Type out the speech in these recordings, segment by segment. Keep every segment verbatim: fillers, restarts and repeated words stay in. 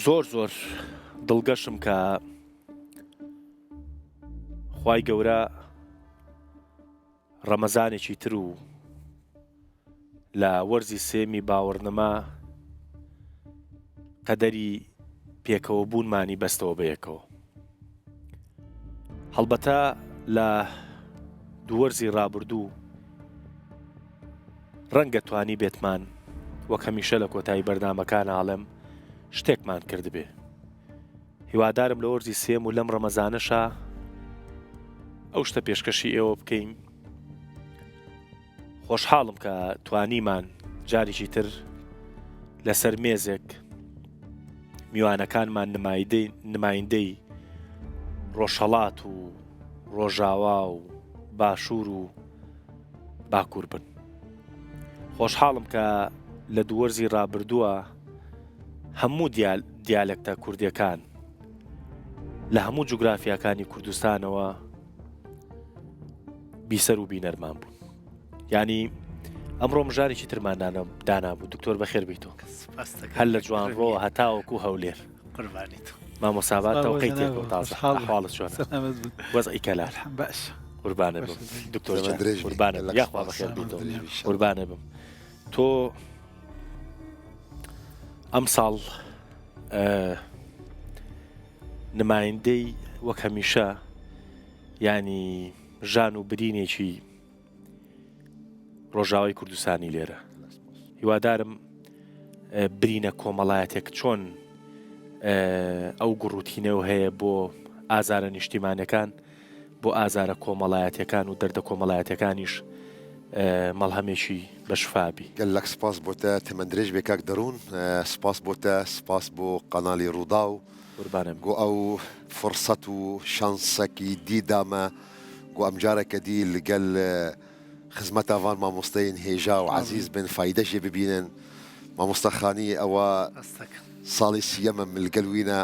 زۆر زۆر دڵگەشم کە خوای گەورە ڕەمەزانێکی تر و لە وەرزی سێمی باوەڕنما قەدەری پێکەوە بوونمانی بەستەوە بەیەکەوە. هەڵبەتە لە دوو وەرزی ڕابردوو ڕەنگە توانی بێتمان وەک هەمیشە لە کۆتایی بەرنامەکان ئاڵێم شتێکمان کردبێ. هیوادارم لە وەرزی سێم و لەم ڕەمەزانەشا ئەو شتە پێشکەشی ئێوە بکەین. خۆشحاڵم کە توانیمان جارێکی تر لەسەر مێزێک میوانەکانمان نمایدەی-، نمایندەی ڕۆژهەڵات و ڕۆژاوا و باشوور و باکوور بن. خۆشحاڵم کە لە دوو وەرزی ڕابردووە هەموو دیال-، دیالەکتە کوردیەکان لە هەموو جوگرافیاکانی کوردستانەوە بیسەر و بینەرمان بوون. یعنی، ئەمڕۆ مژارێکی ترمان دانا-، دانابوو. دکتۆر، بەخێر بیتەوە. سپاس دەکەم. هەر لە جوان ڕۆ هەتاوەکو هەولێر. قوربانی تو. مامۆستا بات، سڵاو تەوقەی جەناب، تێکەوە تازە. خۆشحاڵم. ئەحواڵت چۆنە؟ سەلامەت بن. وەزعی کەلار. ئەلحەم باش. قوربانە بم. باش. دکتۆر زەمەن جان، درێژ بی. قوربانە بم. لە یاخوا قسپاس. بەخێر بیتەوە. ئەمەت بن، ئینشاءالله. قوربانە بم. تۆ ئەمساڵ، ئە، نمایندەی وەک هەمیشە، یعنی، ژان و برینێکی ڕۆژاوای کوردستانی لێرە. هیوادارم، ئە، برینە کۆمەڵایەتێک چۆن، ئە، ئەو گوڕوتینەوە هەیە بۆ ئازارە نیشتیمانەکان، بۆ ئازارە کۆمەڵایەتیەکان و دەردە کۆمەڵایەتیەکانیش، ئە، مەڵهەمێکی بە شفا بی. گەلەک سپاس بۆ تە، تەمەن درێژ بێ کاک دەروون. ئە، سپاس بۆ تە، سپاس بۆ قەناڵی ڕووداو. قوربانم. گۆ ئەو فرسەت و شانسەکی دی دامە، گۆ ئەم جارەکە دی لەگەل، ئە، خزمەتا ڤان مامۆستەین هێژا و عەزیز بن، فایدە ژێ ببینن. مامۆستا خانی ئەوە ساڵی سیەمە من لەگەل وینە،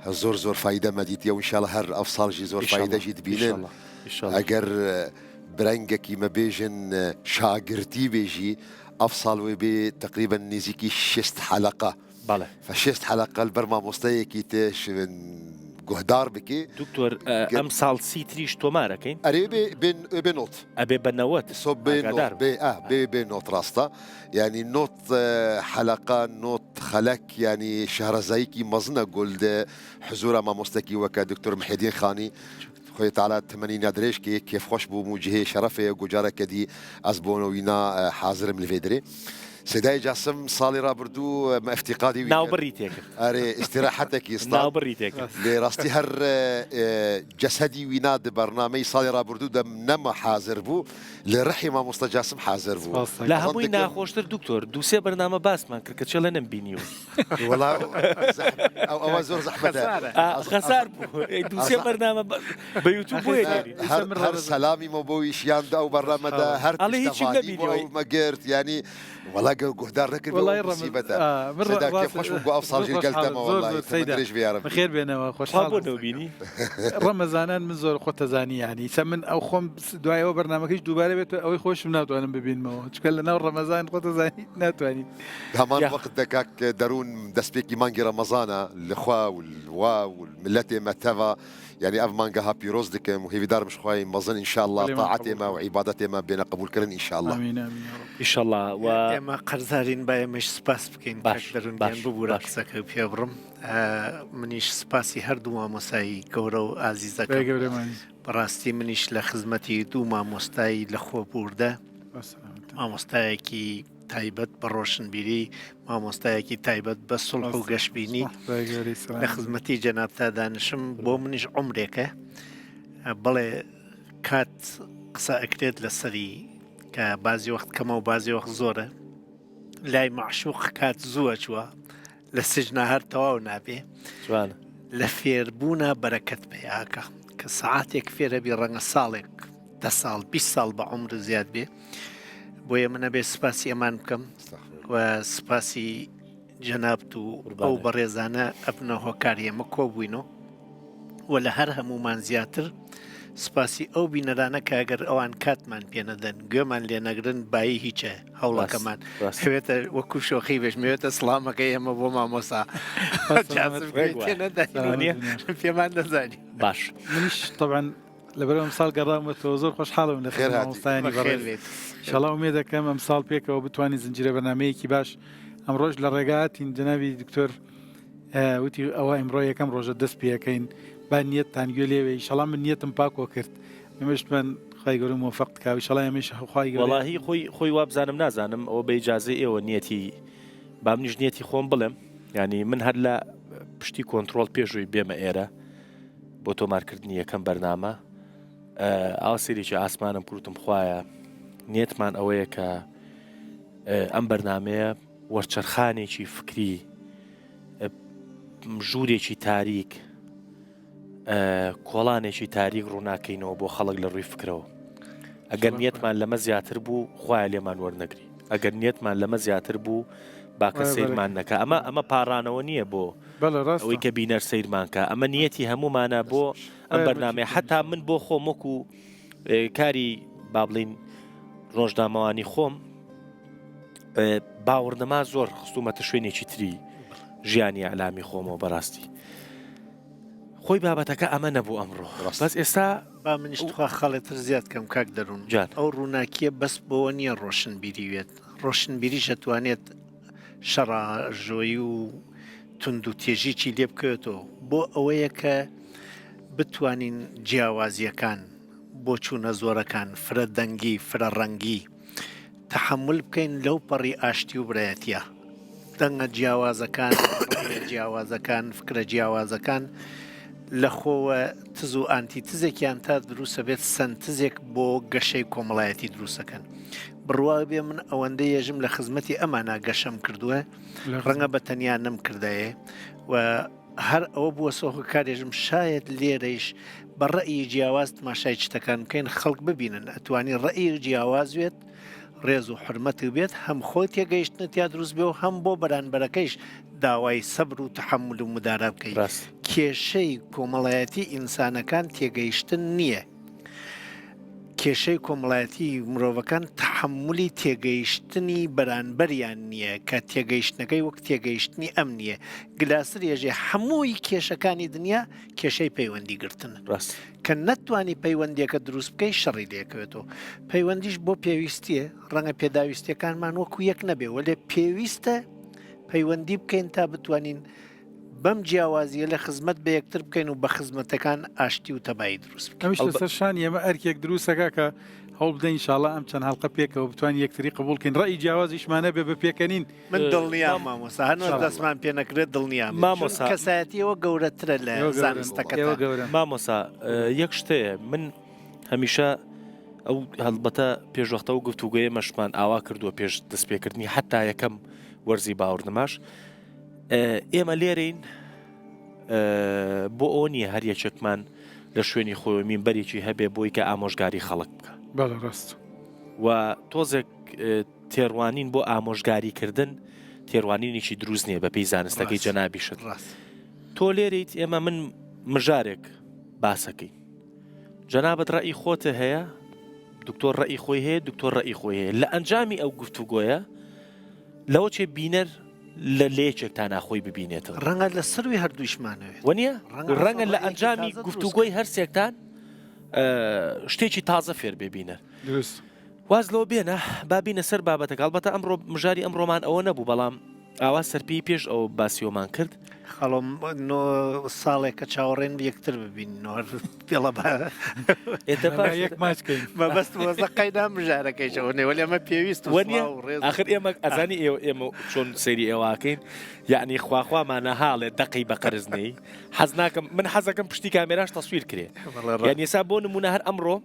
هە زۆر زۆر فایدە مە دیتیە و ئینشاڵڵا هەر ئەو ساڵ ژی زۆر فایدە ژی دبینن. ئینشاڵڵا. ئینشاڵڵا. ئەگەر، ئە، برەنگەکی مە بێژن، ئە، شاگرتی بێژی، ئەو ساڵ وێ بێ تەقریبەن نزیکی شێست حەلەقە. بەڵێ. فە شێست حەلەقە لەبەر مامۆستەیەکی تێ شوێن گوهدار بکێ. دکتۆر، ئە، گە- ئەم ساڵ سی تریش تۆمارەکەین؟ ئەرێ بێ، بێ، بێ نۆت. ئەبێ بە نەوەت. سۆ بێ نۆت، ئاگادار بێ، ئا، بێ، بێ نۆت ڕاستە. یعنی نۆت، ئە، حەلەقە، نۆت خەلەک، یعنی شەهرەزاییکی مەزنە گۆل دە حزورە مامۆستەکی وەکە دکتۆر محێدین خانی. خوای تەعالا تەمەنی نادرێژ کە کێف خۆش بووم و جهێ شەرەفێ گوجارە کەدی ئەز بۆنە وینا، ئە، حازرم لە ڤێدرێ. سەدای جاسم ساڵی ڕابردوو، ئە، مە ئەفتیقادی وی ناوبڕی تێکرد. ئەرێ، ئیستیراحەتێکی ستاد. ناوبڕی تێکرد. لێ ڕاستی هەر، ئە، ئە، جەسەدی وینا دە بەرنامەی ساڵی ڕابردوو دەم نەمە حازر بوو. لە ڕحی مامۆستا جاسم حازر بوو. سپاس دەکەم. لە هەمووی ناخۆشتر دکتۆر، دوو سێ بەرنامە باسمان کرد کە چێڵێ نەم بینیوە. وەڵا، زەحم-، ئەو، ئەوە زۆر زەحمەتە. خەسارە. ئا، ئەز-، خەسار ئەز-، بوو. ئێ، دوو سێ ئەز-، بەرنامە بە، بە یوتیوب بۆیە هەر، نێری. هەر، هەر سەلامی مە بۆ ویشیان دا ئەو بەرنامەدا، هەر ئەڵێ هیچم پشتەوانی بۆ نەبینیوە. ئەو مەگرت، یعنی، وەڵا گە-، گوهدار نەکرد بۆ وەڵای ڕەمز-، مصیبەتە. ئا، من سەدا ڕاست، کێ خۆش بوو، گو ئەو ساڵ ژیر ڕۆژ گەلتەمە، حاڵە، زۆر، وەڵای، زۆر سەیدا. تەمەن درێژ بیارم. بەخێر بێنەوە، خۆشحاڵم. بۆ نەبینی؟ ڕەمەزانان من زۆر خۆ تەزانی، یعنی، سە من ئەو خۆم س-، دوای ئەوە بەرنامەکەیش دووبارە بێت، ئەوەی خۆشم ناتوانم ببینمەوە. چونکە لە ناو ڕەمەزان خۆ تەزانی ناتوانین. هەمان یا. وەقت دە کاک دەروون دەستپێکی مانگی ڕەمەزانە، لە خوا و لە وا و لە ملەتێ مە تەڤا، یعنی، ئەڤ مانگە ها پیرۆز دکەم و هێویدارم شخوای مەزن، ئینشاءالله، بەڵێ، مە تاعەتێ قبول مە و عیبادەتێ مە بێنە قبولکردن، ئینشاءالله. ئامین، ئامین، یا رب. ئینشاءالله. و ئێمە قەرزارین با ئێمەش سپاس بکەین، باش، کاک دەروون باش. گیان، ببوورە قسەکە پێ بڕم. ئە، منیش سپاسی هەردوو مامۆسایی گەورە و ئازیزەکەم. بەگەورەمانی. بەڕاستی منیش لە خزمەتی دوو مامۆستای لە خۆ بووردە. بەسەلامەت. مامۆستایەکی تایبەت بە ڕۆشنبیری، مامۆستایەکی تایبەت بە سوڵح و بەس-، گەشبینی. سوڵح، بەگەری سەلام. لە خزمەتی جەنابتا دانشم، بۆ منیش عومرێکە. بەڵێ، کات قسە ئەکرێت لەسەری کە بازی وەخت کەمە و بازی وەخت زۆرە. لای مەعشوق کات زووە چووە، لە سجنا هەر تەواو نابێ. جوانە. لە فێربوونا بەرەکەت پێیاکە، کە سەعاتێک فێرە بی ڕەنگە ساڵێک، دە ساڵ، بیست ساڵ بە عومر زیاد بێ. بۆیە منە بێ سپاسی ئەمان بکەم. ئەستەغفروللا. و سپاسی جەنابت و قوربانە. ئەو بەڕێزانە ئەبنە هۆکاری ئێمە کۆبووینەوە. و لە هەر هەمومان زیاتر سپاسی ئەو بینەرانە کە ئەگەر ئەوان کاتمان پێ نەدەن، گوێمان لێ نەگرن، بایی هیچە هەوڵەکەمان. ڕاست. هەوێتە وەکو شۆخی بێش، مەوێتە سڵامەکەی ئێمە بۆ مامۆسا جاسم گوێ تێ نەداین و نییە، پێمان نەزانی. باش. منیش طبعا لەبەر ئەم ساڵ گەڕامەوەتەوە، زۆر خۆشحاڵم لە خێر هاتی. مامۆستایانی بەخێر بەڕێز. بێت. ئینشاڵڵا ئومێد دەکەم ئەم ساڵ پێکەوە بتوانین زنجیرە بەرنامەیەکی باش. ئەمڕۆش لە ڕێگا هاتین، جەنابی دکتۆر، ئە، وتی ئەوە ئەمڕۆ یەکەم ڕۆژە دەست پێەکەین، با نیەتتان گوێ لێوێ. ئینشاڵڵا من نیەتم پاکۆ کرد. ئێمەشتمان خی گەورە موفق دکاو. ئینشاڵڵا ئێمەش خی گەورە وەڵاهی خۆی خۆی وابزانم نازانم، ئەوە بە ئیجازەی ئێوە نیەتی، با منیش نیەتی خۆم بڵێم. یعنی من هەر لە پشتی کۆنترۆڵ پێشووی بێمە ئێرە بۆ تۆمارکردنی یەکەم بەرنامە، ئە، ئاوا سێرێکی ئاسمانم کروتم، خوایە، نیەتمان ئەوەیە کە، ئە، ئەم بەرنامەیە وەرچەرخانێکی فکری، ئە، ژوورێکی تاریک، ئە، کۆڵانێکی تاریک ڕووناکەینەوە بۆ خەڵک لە ڕووی فکرەوە. ئەگەر نیەتمان لەمە زیاتر بوو، خوایە لێمان وەرنەگری. ئەگەر نیەتمان لەمە زیاتر بوو، باکە وای، سیرمان نەکە. ئەمە ئەمە پاڕانەوە نییە بۆ بەڵێ ڕاستە. ئەوەی کە بینەر سەیرمان کە. ئەمە نیەتی هەمومانە بۆ ئەم وای، بەرنامەیە. مەجید. حتا من بۆ خۆم وەکو، ئێ، کاری با بڵین ڕۆژنامەوانی خۆم، ئێ، باوەڕنەما زۆر خستومەتە شوێنێکی تری ژیانی ئەلامی خۆمەوە بەڕاستی. خۆی بابەتەکە ئەمە نەبوو ئەمڕۆ. بەس ئێستا با منیش تخوا خاڵێتر زیاد کەم کاک دەروون. جان. ئەو ڕووناکیە بەس بۆ نییە ڕۆشنبیری وێت. ڕۆشنبیری شەتوانێت شەڕاژۆیی و تونند و تێژیکی لێ بکەوێتەوە، بۆ ئەوەیە کە بتوانین جیاوازیەکان، بۆ چوونە زۆرەکان، فرە دەنگی، فرە ڕەنگی، تەحەمول بکەین لەو پەڕی ئاشتی و برایەتیە. دەنگە جیاوازەکان، ڕەنگە جیاوازەکان، فکرە جیاوازەکان لە خۆوە تز و ئانتیتزێکیان تا دروستە بێت، سەنتزێک بۆ گەشەی کۆمەڵایەتی دروستەکەن. بڕوا بێ من ئەوەندە یەژم لە خزمەتی ئەمانە گەشەم کردووە، ڕەنگە بە تەنیا نەم کردایێ و هەر ئەوە بووە سۆخ کارێژم شاید لێرەیش بە ڕەئی جیاواز تماشای شتەکان بکەین، خەڵک ببینن ئەتوانی ڕەئی جیاواز وێت، ڕێز و حرمەتی بێت، هەم خۆی تێگەیشتنە تیا دروست بێ و هەم بۆ بەرانبەرەکەیش داوای سەبر و تەحەمول و مدارا بکەیت. ڕاست. کێشەی کۆمەڵایەتی ئینسانەکان تێگەیشتن نییە. کێشەی کۆمەڵایەتی مرۆڤەکان تەحەمولی تێگەیشتنی بەرانبەریان نییە، کە تێگەیشتنەکەی وەک تێگەیشتنی ئەم نییە. گلاسر یەژێ هەمووی کێشەکانی دنیا کێشەی پەیوەندی گرتن. ڕاست. کە نەتوانی پەیوەندیەکە دروست بکەی شەڕی لێکەوێتەوە. پەیوەندیش بۆ پێویستیە، ڕەنگە پێداویستیەکانمان وەکو یەک نەبێ، وەلێ پێویستە پەیوەندی بکەین تا بتوانین بەم جیاوازیە لە خزمەت بە یەکتر بکەین و بە خزمەتەکان ئاشتی و تەبایی دروست بکەین. ئەمیش ئەڵبەت. لەسەر شان ئێمە ئەرکێک دروستەکە کە هەوڵ بدەین ئینشاڵڵا ئەم چەند هەڵقە پێکەوە بتوانین یەکتری قبول کەین، ڕەئی جیاوازیشمانە بێ بە پێکەنین. من ئێ، دڵنیام مام- مامۆستا، هەنوز ئینشاڵڵا. دەستمان پێ نەکرێت، دڵنیام. مامۆستا. چون کەسایەتی ئەوە گەورەترە لە ئێوە گەورە. زانستەکە. ئێوە گەورە. مامۆستا، ئە، یەک شتەیە، من هەمیشە ئەو هەڵبەتە پێشوەختە و گفتوگوێمەشمان ئاوا کردووە پێش دەستپێکردنی حتا یەکەم وەرزی باوەڕنماش. ئە، ئێمە لێرەین، ئە، بۆ ئەوە نییە هەر یەکێکمان لە شوێنی خۆی مینبەرێکی هەبێ بۆی کە ئامۆژگاری خەڵک بکە. بەڵێ ڕاست. و تۆزێک، ئە، تێڕوانین بۆ ئامۆژگاریکردن تێڕوانینێکی دروست نییە بە پێی زانستەکەی ڕاست. جەنابیشت. ڕاست. تۆ لێرەیت، ئێمە من مژارێک باسەکەین. جەنابەت ڕەئی خۆتە هەیە، دکتۆر ڕەئی خۆی هەیە، دکتۆر ڕەئی خۆی هەیە. لە ئەنجامی ئەو گفتوگۆیە لەوە چێ بینەر لە لەیەکێک تا ناخۆی ببینێتەوە. ڕەنگە لە سەروی هەردوویشمانەوە. وە نییە؟ ڕەنگە ڕەنگە لە ڕەنگە ئەنجامی تازە گفتوگۆی هەر سێکتان، ئە، شتێکی تازە فێر بێ بینەر. دروست. واز لەوە بێنە، با بینە سەر بابەتەکە. هەڵبەتە ئەمڕۆ مژاری ئەمڕۆمان ئەوە نەبوو، بەڵام ئاوا سەرپێی پێش ئەو باسیۆمان کرد. خەڵم نۆ ساڵێک کە چاوەڕێن یەکتر ببین، نۆ هەر پێڵە بە ئێتە باش. یەک ماچ کەین. مەبەست وەزە قەیدا مژارەکەیشەوە نێ، وەلی ئەمە پێویست و وەنیە سڵاو و ڕێز. ئاخر ئێمە ئەزانی ئێوە ئێمە چۆن سەیری ئێواکەین، یعنی خواخوامانە هاڵێ دەقی بە قەرز نەی. حەز ناکەم، من حەزەکەم پشتی کامێراش تەسویر کرێ. وەڵا ڕاست. یعنی ئێستا بۆ نمونە هەر ئەمڕۆ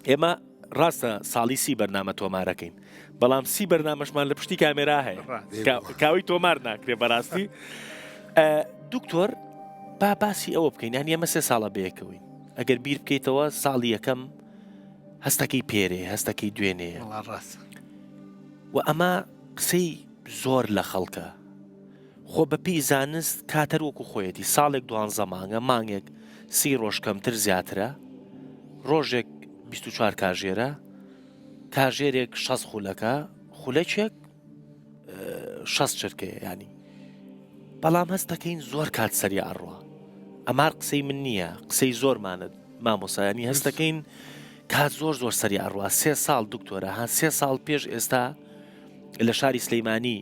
ئێمە ڕاستە ساڵی سی بەرنامە تۆمارەکەین، بەڵام سی بەرنامەشمان لە پشتی کامێرا هەیە. ڕاست. کا- کاوی تۆمار ناکرێ بەڕاستی. ئە، دکتۆر، با باسی ئەوە بکەین، یعنی ئێمە سێ ساڵە بەیەکەوەین. ئەگەر بیر بکەیتەوە ساڵی یەکەم هەستەکەی پێرێ، هەستەکەی دوێنێ. وەڵا ڕاست. و ئەمە قسەی زۆر لە خەڵکە. خۆ بە پێی زانست کاتەر وەکو خۆیەتی، ساڵێک دوانزە مانگە، مانگێک سی ڕۆژ کەمتر زیاترە. ڕۆژێک بیست و چوار کاژێرە، کاژێرێک شەست خولەکە، خولەکێک، ئە، شەست چرکەیە، یعنی. بەڵام هەست دەکەین زۆر کات سەری ئەڕوا. ئەمار قسەی من نییە، قسەی زۆرمانە، مامۆستا، یعنی هەست دەکەین کات زۆر زۆر سەری ئەڕوا. سێ ساڵ دکتۆرە، ها، سێ ساڵ پێش ئێستا لە شاری سلەیمانی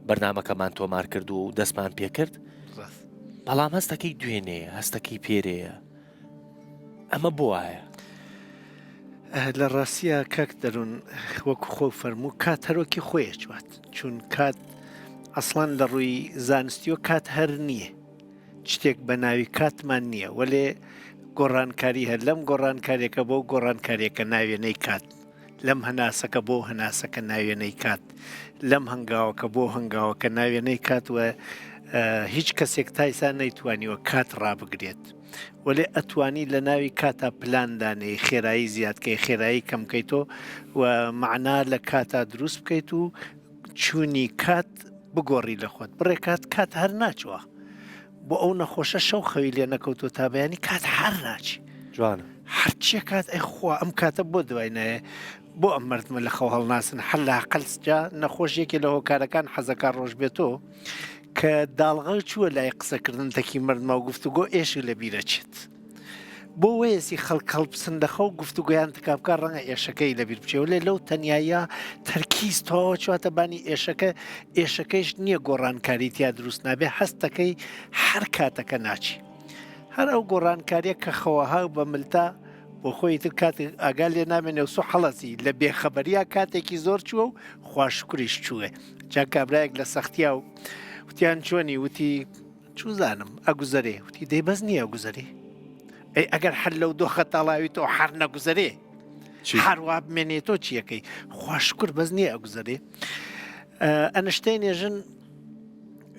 بەرنامەکەمان تۆمار کردو و دەستمان پێ کرد. ڕاست. بەڵام هەست دەکەی دوێنێیە، هەست دەکەی پێرێیە. ئەمە بۆ وایە؟ ئە، لە ڕاستیە کاک دەرون، وەکو خۆ فەرموو، کات هەرۆکی خۆیە چوات. چون کات ئەسڵان لە ڕووی زانستیەوە کات هەر نییە. شتێک بە ناوی کاتمان نییە، وەلێ گۆڕانکاری هەر لەم گۆڕانکاریەکە بۆ گۆڕانکاریەکە ناوێنەی کات، لەم هەناسەکە بۆ هەناسەکە ناوێنەی کات، لەم هەنگاوەکە بۆ هەنگاوەکە ناوێنەی کات و، ئە، هیچ کەسێک تا ئیسا نەیتوانیوە کات ڕابگرێت. وەلێ ئەتوانی لە ناوی کاتا پلان دانێی، خێرایی زیاد کەی، خێرایی کەم کەیتۆ و مەعنا لە کاتا دروست بکەیت و چوونی کات بگۆڕی لە خۆت. بڕێ کات، کات هەر ناچوە. بۆ ئەو نەخۆشە شەو خەوی لێ نەکەوتوە تا بەیانی کات هەر ناچی. جوانە. هەرچیە کات، ئەی خوا، ئەم کاتە بۆ دوای نایە؟ بۆ ئەم مردمە لە خەو هەڵناسن، هەر لە عەقل جا نەخۆشیەکی لە هۆکارەکان حەزەکە ڕۆژ بێتۆ کە داڵغە چووە لای قسەکردن تەکی مردمە و گفتوگۆ ئێشی لە بیرە چێت. بۆ وەیەسی خەڵک هەڵبسن لە خەو گفتوگۆیان تکا بکا، ڕەنگە ئێشەکەی لەبیر بچێ. وەلێ لەو تەنیاییە تەرکیز تەواوە چواتە بانی ئێشەکە، ئێشەکەیش نییە گۆڕانکاری تیا دروست نابێ، هەست دەکەی هەر کاتەکە ناچی. هەر ئەو گۆڕانکاریە کە خەوەها و بە ملتا بۆ خۆی تر کاتێک ئاگا لێ نامێنێ و سو حەڵەسی لە بێخەبەریا کاتێکی زۆر چووە و خوا شکریش چووە. جا کابرایەک لە سەختیا و وتیان چۆنی؟ وتی چوزانم، ئەگوزەرێ. وتی دەی بەس نییە ئەگوزەرێ. ئەی ئەگەر هەر لەو دۆخە تاڵاوی تۆ هەر نەگوزەرێ. چی؟ هەر وا بمێنێ تۆ چیەکەی؟ خوا شکر بەس نییە ئەگوزەرێ. ئە، ئەنشتەین ژن،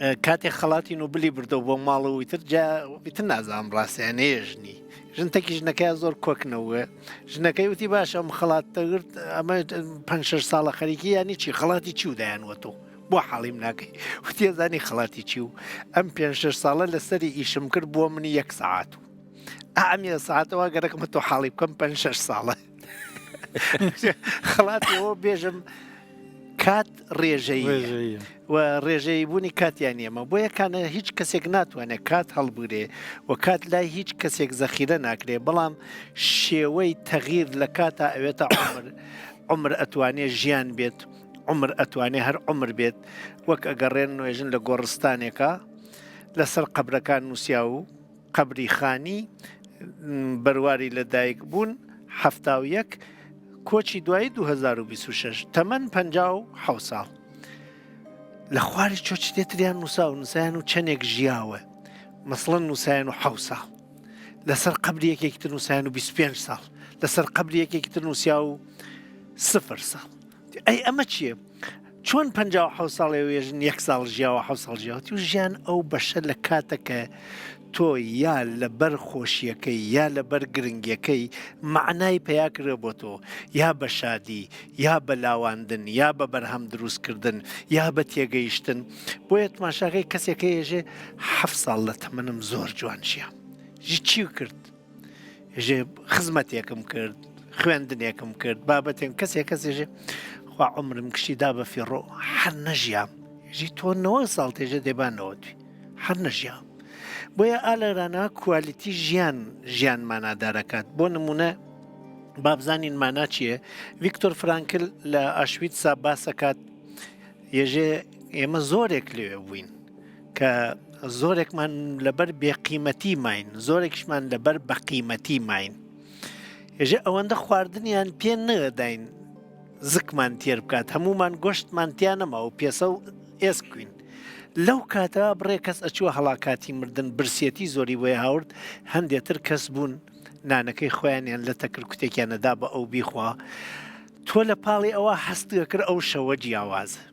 ئە، کاتێ خەڵاتی نوبلی بردەوە بۆ ماڵەوەی تر، جا ئیتر نازانم ڕاستیانەیە ژنی. ژن تەکی ژنەکەی زۆر کۆکنەوە. ژنەکەی وتی باش ئەم خەڵات تەگرت، ئەمە پەنج شەش ساڵە خەریکی یانی چی؟ خەڵاتی چی و دایان وەتۆ؟ بۆ حاڵیم ناکەی؟ وتیە زانی خەڵاتی چی و ئەم پێنج شەش ساڵە لەسەری ئیشم کرد بۆ منی یەک سەعات و ئەم یەک سەعاتەوە گەرەکمە تۆ حاڵی بکەم پەنج شەش ساڵە. خەڵاتی ئەوە بێژم کات ڕێژەییە. ڕێژەییە. و ڕێژەیی بوونی کاتیان نیەمە. بۆیە کانە هیچ کەسێک ناتوانێت کات هەڵبگرێ و کات لای هیچ کەسێک زەخیرە ناکرێ، بەڵام شێوەی تەغیر لە کاتا ئەوێتە عمر. عمر ئەتوانێ ژیان بێت، عمر ئەتوانێ هەر عمر بێت. وەک ئەگەڕێن نوێژن لە گۆڕستانێکە لەسەر قەبرەکان نووسیا و قەبری خانی، بەرواری لە دایک بوون، حەفتا و یەک، کۆچی دوایی دوو هەزار و بیست و شەش، تەمەن پەنجا و حەوت ساڵ. لە خواری چۆچ دێتریان نووسا و نووسیان و چەندێک ژیاوە. مەسڵەن نووسیان و حەوت ساڵ. لەسەر قەبری یەکێکی تر نووسیان و بیست و پێنج ساڵ. لەسەر قەبری یەکێکی تر نووسیا و سفر ساڵ. ئەی ئەمە چییە؟ چۆن پەنجا و حەوت ساڵێ وێژن یەک ساڵ ژیاوە، حەوت ساڵ ژیاوە؟ وتی و ژیان ئەو بەشە لە کاتەکە تۆ یا لەبەر خۆشیەکەی، یا لەبەر گرنگیەکەی، مەعنای پەیا کرێ بۆ تۆ، یا بە شادی، یا بە لاواندن، یا بە بەرهەم دروستکردن، یا بە تێگەیشتن. بۆیە تماشاکەی کەسێک هەیە ژێ حەفت ساڵ لە تەمەنم زۆر جوان ژیام. ژی چی کرد؟ ژێ خزمەتێکم کرد، خوێندنێکم کرد، بابەتێن کەسێک کەسێ ژێ خوا عمرم کشی دا بە فیڕۆ، هەر نەژیام. ژی تۆ نەوە ساڵ تێژێ دێبانەوە توی، هەر نەژیام. بۆیە ئالەرانە کوالیتی ژیان، ژیان مانادارەکات. بۆ نمونە، بابزانین مانا چییە؟ ڤیکتۆر فرانکل لە ئاشویتسا باسەکات، یەژێ ئێمە زۆرێک لەوێ بووین کە زۆرێکمان لەبەر بێقیمەتی ماین، زۆرێکشمان لەبەر بەقیمەتی ماین. یەژێ ئەوەندە خواردنیان پێ نەداین زکمان تێر بکات، هەمومان گۆشتمان تیا نەما و پێسە و ئێسک بووین. لەو کاتە بڕێ کەس ئەچووە هەڵاکاتی مردن، برسیەتی زۆری بۆیە هاورد، هەندێتر کەس بوون نانەکەی خۆیانیان لە تەکرکوتێکیان نەدا بە ئەو بیخوا. تۆ لە پاڵی ئەوە هەست دەکرد ئەو شەوە جیاوازە.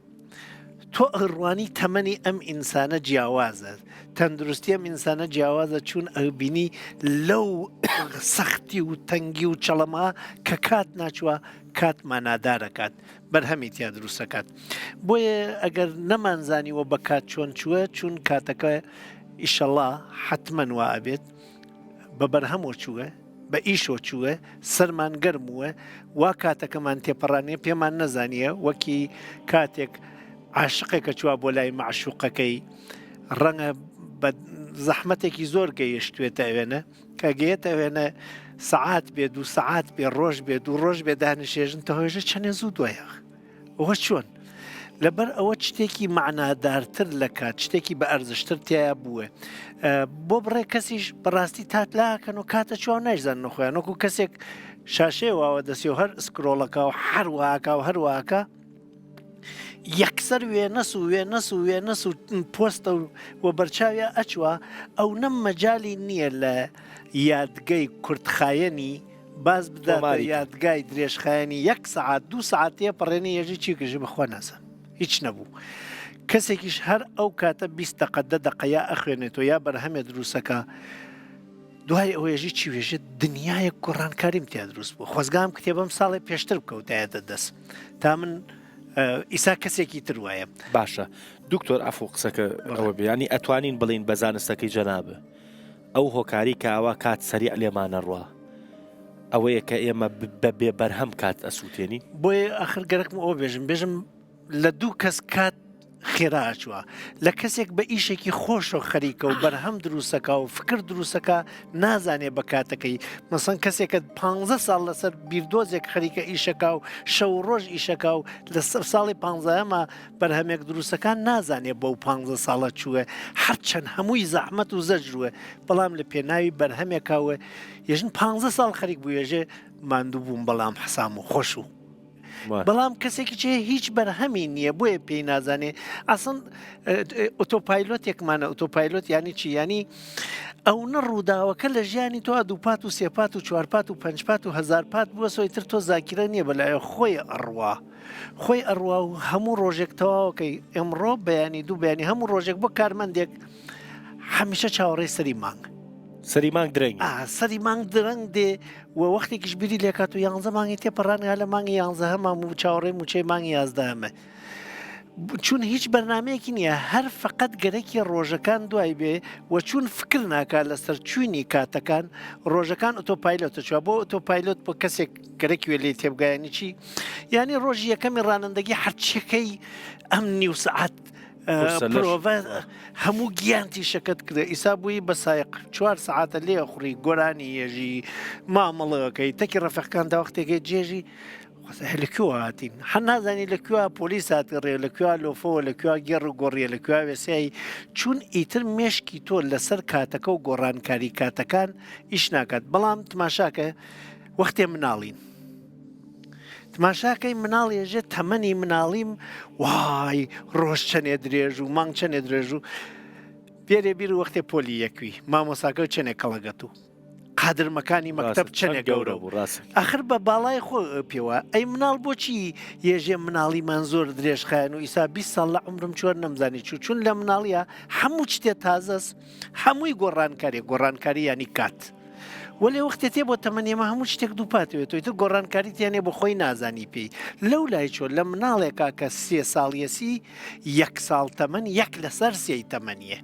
تۆ ئەڕوانی تەمەنی ئەم ئینسانە جیاوازە، تەندروستی ئەم ئینسانە جیاوازە، چوون ئەبینی لەو سەختی و تەنگی و چەڵەما کە کات ناچوە، کات مانادارەکات، بەرهەمی تیا دروستەکات. بۆیە ئەگەر نەمانزانیوە بە کات چۆن چووە، چون کاتەکە ئیشەڵا حتمەن وا ئەبێت بە بەرهەمەوە چووە، بە ئیشۆ چووە، سەرمان گەرم بووە، وا کاتەکەمان تێپەڕانیە، پێمان نەزانیە، وەکی کاتێک عاشقێکە چووە بۆ لای مەعشوقەکەی، ڕەنگە بە زەحمەتێکی زۆر گەیشتوێتە ئەوێنە، کە گەیەتە ئەوێنە سەعات بێ، دوو سەعات بێ، ڕۆژ بێ، دوو ڕۆژ بێ، دانیشێژن تەهۆێژە چەنێ زوو دوایە. ئەوە چۆن؟ لەبەر ئەوە شتێکی مەعنادارتر لە کات، شتێکی بە ئەرزشتر تیایا بووە. ئە، بۆ بڕێ کەسیش بەڕاستی تات لاکەن و کاتە چاو نایزان نەخۆیان. وەکو کەسێک شاشەیە واوە دەستی و هەر ئسکرۆڵەکە و هەر واکا و هەر واکە، یەکسەر وێنەس و وێنەس و وێنەس و پۆستە و، و بەرچاویا ئەچوە، ئەو نەم مەجالی نییە لە یادگەی کورتخایەنی باز بداتە تۆماری کە. یادگای درێژخایەنی یەک سەعات، دوو سەعات تێپەڕێنی یەژی چی گژی بخوا نازان. هیچ نەبوو. کەسێکیش هەر ئەو کاتە بیست دەقە، دە دەقە یا ئەخوێنێتەوە یا بەرهەمێ دروستەکە، دوای ئەوە یەژی چی وێژێت؟ دنیایەک گۆڕانکاریم تیا دروست بوو. خۆزگام کتێبم ساڵێ پێشتر بکەوتایەتە دەست. تا من، ئە، ئیسا کەسێکی تر وایە. باشە. دکتۆر، عەفو قسەکە بەڵێ. ئەوە بێ. یعنی ئەتوانین بڵین بە زانستەکەی جەنابە. ئەو هۆکاری کە ئاوا کات سەریع لێمانە ڕوا. ئەوەیە کە ئێمە ب-، بە بێ بەرهەم کات ئەسووتێنین. بۆیە ئاخر گەرەکم ئەوە بێژم. بێژم لە دوو کەس کات خێرا ئەچوە. لە کەسێک بە ئیشێکی خۆشە خەریکە و بەرهەم دروستەکە و فکر دروستەکە نازانێ بە کاتەکەی. مەسەن کەسێکە پانزە ساڵ لەسەر بیردۆزێک خەریکە ئیشەکە و شەو و ڕۆژ ئیشەکە و لە سەر ساڵی پانزەهەمە بەرهەمێک دروستەکە نازانێ بەو پانزە ساڵە چووە. هەرچەند هەمووی زەحمەت و زەجروە، بەڵام لە پێناوی بەرهەمێکاوە یەژن پانزە ساڵ خەریک بوو یەژێ ماندوو بووم، بەڵام حەسام و خۆش و وای. بەڵام کەسێکی چێ هیچ بەرهەمی نییە، بۆیە پێی نازانێ. ئەسڵەن، ئە، ئە، ئۆتۆپایلۆتێکمانە. ئۆتۆپایلۆت یعنی چی؟ یعنی ئەو نە ڕووداوەکە لە ژیانی تۆ دووپات و سێپات و چوارپات و پەنجپات و هەزارپات بووە سۆی تر تۆ زاکرە نییە، بەلایە خۆی ئەڕوا. خۆی ئەڕوا و هەموو ڕۆژێک تەواوەکەی ئەمڕۆ بەیانی دوو بەیانی هەموو ڕۆژێک بۆ کارمەندێک هەمیشە چاوەڕێی سەری مانگ. سەری مانگ درەنگ. ئا، سەری مانگ درەنگ دێ و وەختێکیش بیری لێکات و یانزە مانگی تێپەڕان، یا لە مانگی یانزەهەما و چاوەڕێی موچەی مانگی یازدەهەمە. چون هیچ بەرنامەیەکی نییە، هەر فقط گەرەکی ڕۆژەکان دوای بێ و چون فکر ناکا لەسەر چوینی کاتەکان، ڕۆژەکان ئۆتۆپایلۆتە چوە. بۆ ئۆتۆپایلۆت بۆ کەسێک گەرەکی وێ لێ تێبگایەنی چی؟ یعنی ڕۆژی یەکەمی ڕانندەگی هەرچیەکەی ئەم نیو سەعات، ئە، پرسە لەش. پرۆڤە هەموو گیان تیشەکەت کردە. ئیسا بووی بە سایق چوار سەعاتە لێ ئەخوڕی، گۆرانی یەژی، مامەڵەکەی، تەکی ڕەفەقەکان تا وەختێکی جێژی، خۆزە لە کوێوە هاتین؟ هەر نازانی لە کوێوە پۆلیس هاتگەڕێ، لە کوێوە لۆفەوە، لە کوێوە گێڕ و گۆڕیە، لە کوێوە وێسایی. چون ئیتر مێشکی تۆ لەسەر کاتەکە و گۆڕانکاری کاتەکان ئیش ناکات. بەڵام تماشاکە وەختێ مناڵین. تماشاکەی مناڵ یەژێ تەمەنی مناڵیم، وای، ڕۆژ چەنێ درێژ و مانگ چەنێ درێژ و بێرێ بیر وەختێ پۆلی یەکوی، مامۆساکە چەنێ کەڵەگەت و قادرمەکانی مەکتەب ڕاستە، چەنێ چەند گەورە گەورە بوو. بوو، ڕاستە. ئەخر بە باڵای خۆ پێوە. ئەی مناڵ بۆچی یەژێ مناڵیمان زۆر درێژ خایەن و ئیسا بیست ساڵ لە عمرم چوەر نەمزانی چوو؟ چون لە مناڵیە هەموو شتێ تازەس، هەمووی گۆڕانکاری، گۆڕانکاری یعنی کات. وەلێ وەختێ تێ بۆ تەمەنی ئەمە هەموو شتێک دووپاتەوێت، تۆ ئیتر گۆڕانکاری تیانێ بۆ خۆی نازانی پێی. لەو لای چۆ لە مناڵێکا کە سێ ساڵیەسی، یەک ساڵ تەمەن، یەک لەسەر سێی تەمەنیە.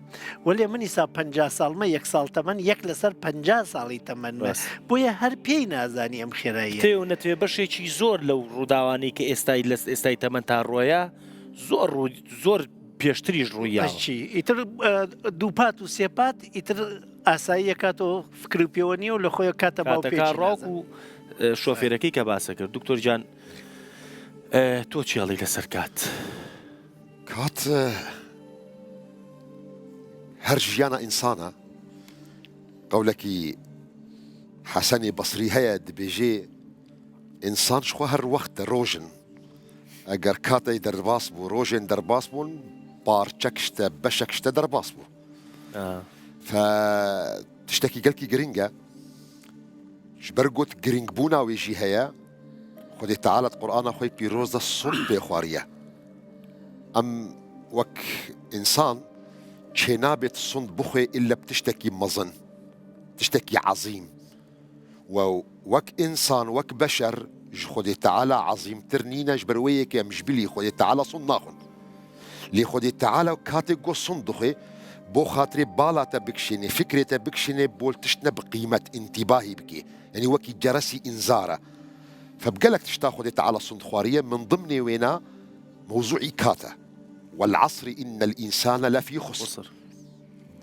وەلێ من ئیسا پەنجا ساڵمە، یەک ساڵ تەمەن، یەک لەسەر پەنجا ساڵی تەمەنمە. ڕاست. بۆیە هەر پێی نازانی ئەم خێراییە. تێ و نەتوێ بەشێکی زۆر لەو ڕووداوانەی کە ئێستای لەس-، ئێستای تەمەن تا ڕۆیە زۆر ڕوو-، زۆر پێشتریش ڕوویاوە. ئەچی، ئیتر، ئە، دووپات و سێپات، ئیتر ئاساییە کاتەوە فکر و پێوە نییە و لە خۆی کاتە باو کاتەکە پێچی ڕاوک نازان. و، ئە، شۆفێرەکەی کە باسە کرد. دکتۆر جان، ئە، تۆ چی هەڵی لەسەر کات؟ کات، ئە، هەر ژیانە ئینسانە. قەولەکی حەسەنی بەسری هەیە، دبێژێ، ئینسان شخوا هەر وەختە ڕۆژن. ئەگەر کاتەی دەرباس بوو، ڕۆژێن دەرباس بوون، پارچەک شتە، بەشەک شتە دەرباس بوو. ئا. فە تشتێکی گەلکی گرنگە. Ji ber got giringbûna wê jî heye, Xwedê Teala di Qur'ana xwe yê pîroz de sond pê xwariye. Em wek însan çênabêt sond bixwê îlle bi tiştekî mezin, tiştekî ezîm. We wek însan, wek beşer ji Xwedê Teala ezîmtir nîne, ji ber wê yekê em ji bilî Xwedê Teala sond naxwin. Lê Xwedê Teala katê got sond dixwê, Bo xatirê bala te bikişênê, fikrê te bikişênê, bol tişt ne bi qîmet, întîbahî bikê. Yanî wekî ceresî înzar e. Fe bi gelek tişta Xwedê Teala sund xwariye, min dimnê wêna mewzûî kat e. "Wel asri innel însane lefî xusr." Xusr.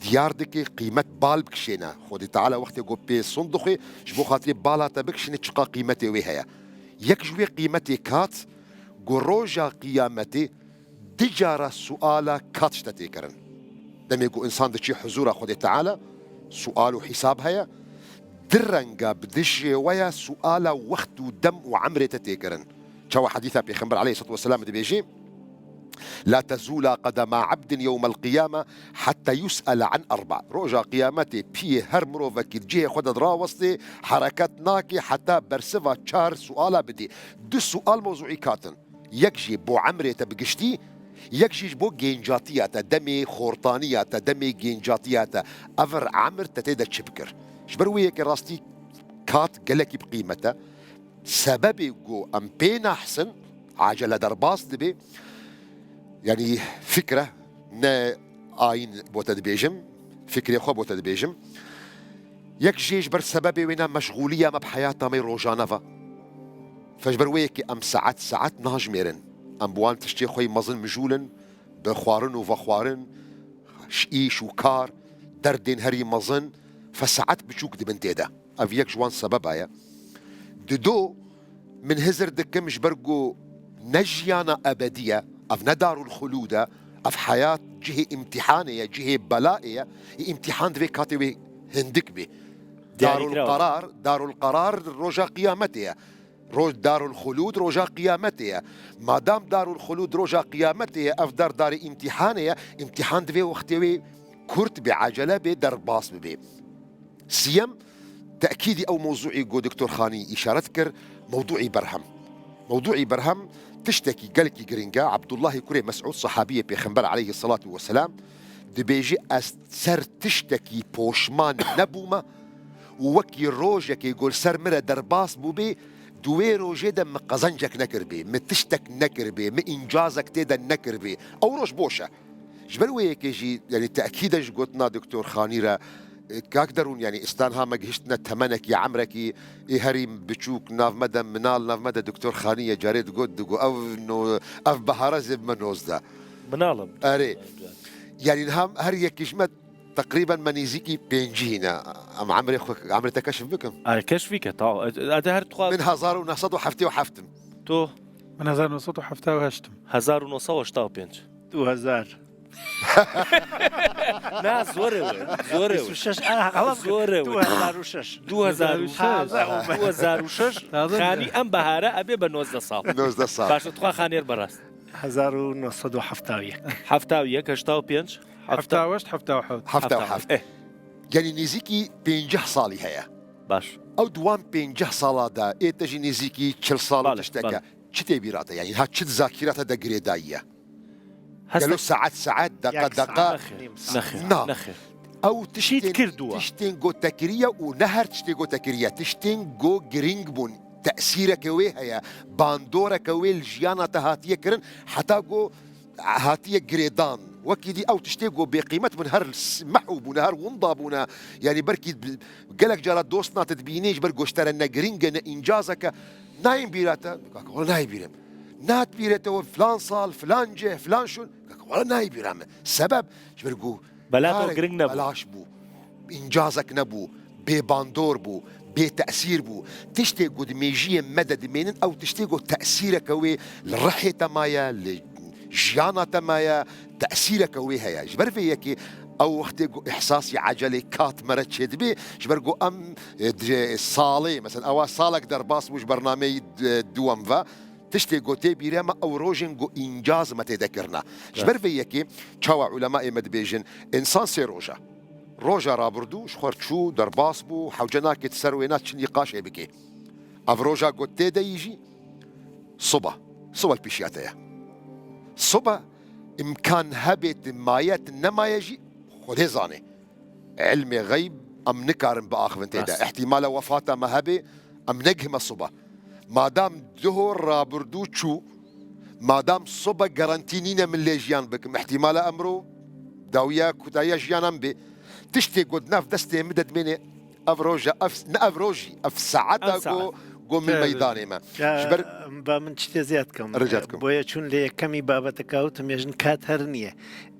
Diyar dike qîmet bal bikişêne. Xwedê Teala wextê ku pê sund dixwê, ji bo xatirê bala te bikişênê çiqa qîmetê wê heye. Yek ji wê qîmetê kat, ku roja qiyametê du cara suala kat ji te tê kirin. Demê ku însan diçî huzûra Xwedê Teala, sual û hîsab heye. Du renga bi du şêweya suala wext û dem û emrê te tê kirin. Çawa hedîsa Pêxember aleyhisselatu vesselam dibêjî, "La tezûla qedema abdin yewmel qiyame hatta yus'ele an erba." Roja qiyametê piyê her mirovekî di cihê xwe de rawestê, hereket nake heta bersiva çar suala bidê. Du sual mewzûî katin. Yek jî bo emrê te bi giştî, yek jî ji bo gencatiya te, demê xortaniya te, demê gencatiya te. Ev emir te tê de çi bikir? Ji ber wê yekê rastî kat gelekî bi qîmet e. Sebebê ku em pê nahsin, acele derbas dibe. Yanî fikre, ne ayîn bo te dibêjim, fikrê xwe bo te dibêjim. Yek jê ji ber sebebê wêna meşxûliya me bi heyata me rojane ve. Fe ji ber wê yekê em saet saet najmêrin. Em bi wan tiştê xwe yê mezin mijûl in, bi xwarin û vexwarin, ji îş û kar, derdên herî mezin, fe saet biçûk dibin tê de. Ev yek ji wan sebeba ye. Dido, min hizir dikim ji ber ku ne jiyana ebedî ye, ev ne darul xulûd e, ev heyat cihê îmtîhanê ye, cihê belayê ye, ê îmtîhan divê katê wê hindik bê. Diyarîkiraw. Darul qerar, darul qerar roja qiyametê ye. Roj-, darul xulûd roja qiyametê ye. Madam darul xulûd roja qiyametê ye, ev dar darê îmtîhanê ye, îmtîhan divê wextê wê kurt bê, acele bê, derbas bibê. Siyem, tekîdî ew mewzûî ku Doktor Xanî îşaret kir, mewdûî berhem. Mewdûî berhem tiştekî gelekî giring e. Abdullahê kurê Mesûd, sehabiyê Pêxember aleyhisselatu vesselam, dibêje, ez ser tiştekî poşman nebûme û wekî rojekê ku li ser min re derbas bûbê, di wê rojê de min qezencek nekiribê, min tiştek nekiribê, min încazek tê de nekiribê. Ew roj boş e. Ji ber wê yekê jî, yanî tekîd e ji gotina Doktor Xanî re, e, kak Derûn, yanî îstan ha me gihiştine temenekî, emrekî, ê herî biçûk nav me de, minal nav me de Doktor Xanî ye, carê digot, digot, "Ev no-, ev bihara zê bime nozdeh." Minal im. Erê. Yanî niha her yekî ji me teqrîben me nêzîkî pêncî ne. Em emrê xwe, emrê te keşf bikim. Ay, keşf bike, tamam. E, e, her dixwa- Min hezar û neh sed û heftê û heft im. Tu? Min hezar û neh sed û heftê û heşt im. Hezar û neh sed û heşta û pênc. Du hezar. Na, zor e we. Zor e we. Bîst û şeş, ah, helas kir. Zor e we. Du hezar û şeş. Du hezar û şeş. Taze û me. Du hezar û şeş. Taze Xanî û me. Em behare, ebê be nozdeh sal. Nozdeh sal. Baş, tu xwe Xanî yer berast. Hezar û neh sed û hefta û yek. Hefta û yek, heşta û pênc, hefta. Hefta û heşt, hefta û heft. Hefta û heft. Eh. Yanî nêzîkî pêncî salî heye. Baş. Ew di wan pêncî sala de, ê te jî nêzîkî çil sal û Bale, tiştek e. Bale. Çi tê bîra te? Yanî ha çi di zakîra te de girêdayî ye? Hestek- Gelo saet saet, deqa Yek deqa? saet, nîm saet. Nexêr. Na. Nexêr. Ew tiştên, Çît kirduwa. Tiştên ku te kiriye û ne her tiştê ku te kiriye. Tiştên ku giring bûn, tesîreke wê heye, bandoreke wê li jiyana te hatiye kirin, heta ku hatiye girêdan. Wekî dî ew tiştê ku bêqîmet bûn, her s-, mehû bûne, her winda bûne. Yanî belkî bi-, gelek cara dostna te dibînî, ji ber ku ji te re ne giring e, ne încazeke, nayên bîra te. Kaka, wala nayê bîrê min. Nayê bîrê te we filan sal, filan cih, filan şûn. Kaka, wala nayê bîra min. Sebeb, ji ber ku Bela te karek giring nebû. Belaş bû. Încazek nebû. Bêbandor bû. Bê tesîr bû. Tiştê ku di mêjiyê me de dimênin, ew tiştê ku tesîreke wê li rihê te maye, li jiyana te maye, tesîreke wê heye. Ji ber vê yekê ew wextê ku îhsasî ecelê kat me re çêdibê, ji ber ku em, e, di salê, mesela ewa salek derbas bû ji bernameyî, e, duwem ve, Tiştê ku tê bîrê me ew rojên ku încaz me tê de kirine. Ji ber vê yekê çawa ulemayê me dibêjin, însan sê roj e. Roja rabirdû ji xwe re çû, derbas bû, hewce nake tu ser wêna çi nîqaşê bikê. Ev roja ku tê de yî jî siba. Siba li pêşiya te ye. Siba îmkan hebe tu maye, tu nemaye jî Xwedê zane. Ilmê xeyb em nikarin biaxivin tê de. Rast. Îhtimala wefata me hebe, em negihime siba. Madam duhor rabirdû çû, madam sibe garantî nîne min lê jiyan bikim. Îhtimala emro dawiya kutayiya jiyana min bê. Tiştê ku di nav destê min de dimêne, ev roja, ev, ne ev rojî, ev saeta Ev saet. ku, ku min Tabii. meydanê me. Ya, Ji ber ba min çi tê ziyad kim. Rica dikim. Boya çûn lê yekemî babeteka wtim ya jin kat her niye.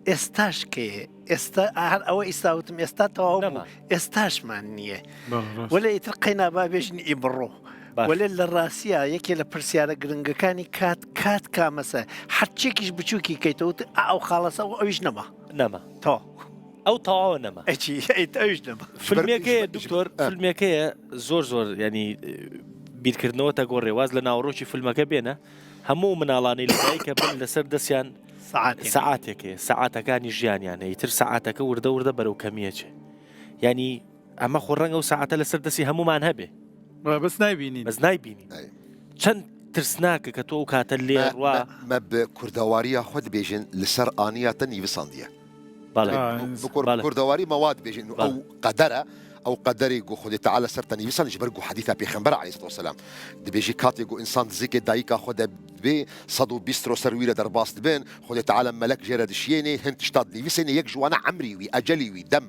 Êstaş keye. Êsta, her ew îsta wtim, êsta tewa bû. Nema. Êstaş man niye. Bala rast. Wele îtir qeyna ba bêjin îmro. Baş. Wele li rastiya yekê li pirsiyara giringekani kat, kat ka mese. Her çekî ji biçûkî keyte û tu, a, ew xalasa û ew îş nema. Nema. To. Ew tewa nema. Eçî, ew îş nema. Ji ber Filmeke ji ber- ji doktor, ber- filmeke zor zor, yani, e, bîrkirineweta ku rêwaz li nawerokî filmeke bêne, hemû minalanê li dayike bin li ser destiyan Saetê. saeteke, saetekani jiyan yani. Îtir saeteke wirde wirde berew kemiye çê. Yani, Ema xwe reng ew saete li ser destî hemûman hebe. Wa bes naybînîn. Bes naybînî. Ay. Çend tirsnak e ke tu ew kate lê Me, rwa. me, me bi kurdewariya xwe dibêjin li ser aniya te nivîsandiye. Bale. Ha, Bi, bi kur-, Bale. kurdewarî me wa dibêjin. Bale. Ew qeder e, ew qederê ku Xwedê Teala ser te nivîsand ji ber ku hedîsa Pêxember aleyhisselatu vesselam. Dibêjî katê ku însan di zikê dayika xwe de bê sed û bîst ro ser wî re derbas dibin, Xwedê Teala melek jê re dişiyênê, hin tişta dinivîsênê, yek ji wana emrî wî, ecelî wî, dem.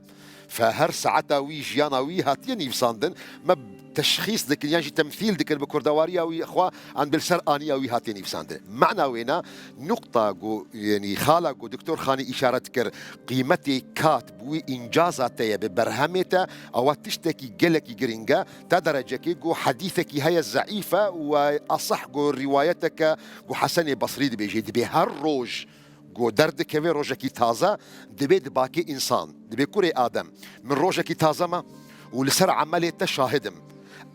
Fe her saeta wî, jiyana wî hatiye nivîsandin. Me teşxîs dikin yan jî temthîl dikin bi kurdewariya wî xwe, an bi li ser aniya wî hatiye nivîsandin. Mana wêna, nuqta ku, yanî xala ku Doktor Xanî îşaret kir, qîmetê kat bi wî încaza te ye, bi berhemê te, ewa tiştekî gelekî girîng e, te derecekê ku hedîsekî heye zeîf e û eseh ku rîwayeteke ku Hesenê Basrî dibêje, dibê her roj Ku derdikeve rojekî taze, dibê di bakê însan, dibê kurê Adem, min rojekî taze me û li ser emelê te şahid im.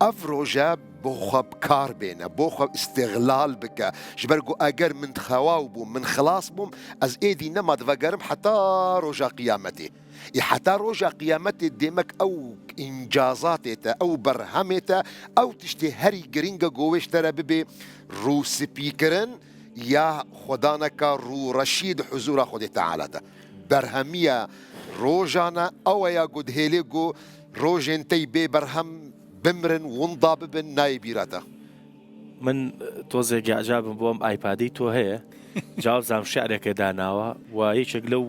Ev roje bo xwe bi kar bêne, bo xwe îstixlal bike. Ji ber ku eger min xewa bûm, min xilas bûm, ez êdî nema divegerim heta roja qiyametê. Ê heta roja qiyametê demek ew încazatê te, ew berhemê te, ew tiştê herî giring e ku wê ji te re bibê rûspîkirin, ya xwedaneka rûreşî di huzûra Xwedê Teala de. Berhemiya rojan e, ew e ya ku dihêlê ku rojên te yî bê berhem bimrin, winda bibin, nayê bîra te. Min, e, tozê geca bim bo em iPadê to heye. Cawab zam şi'reke danawa. Wa yekek lew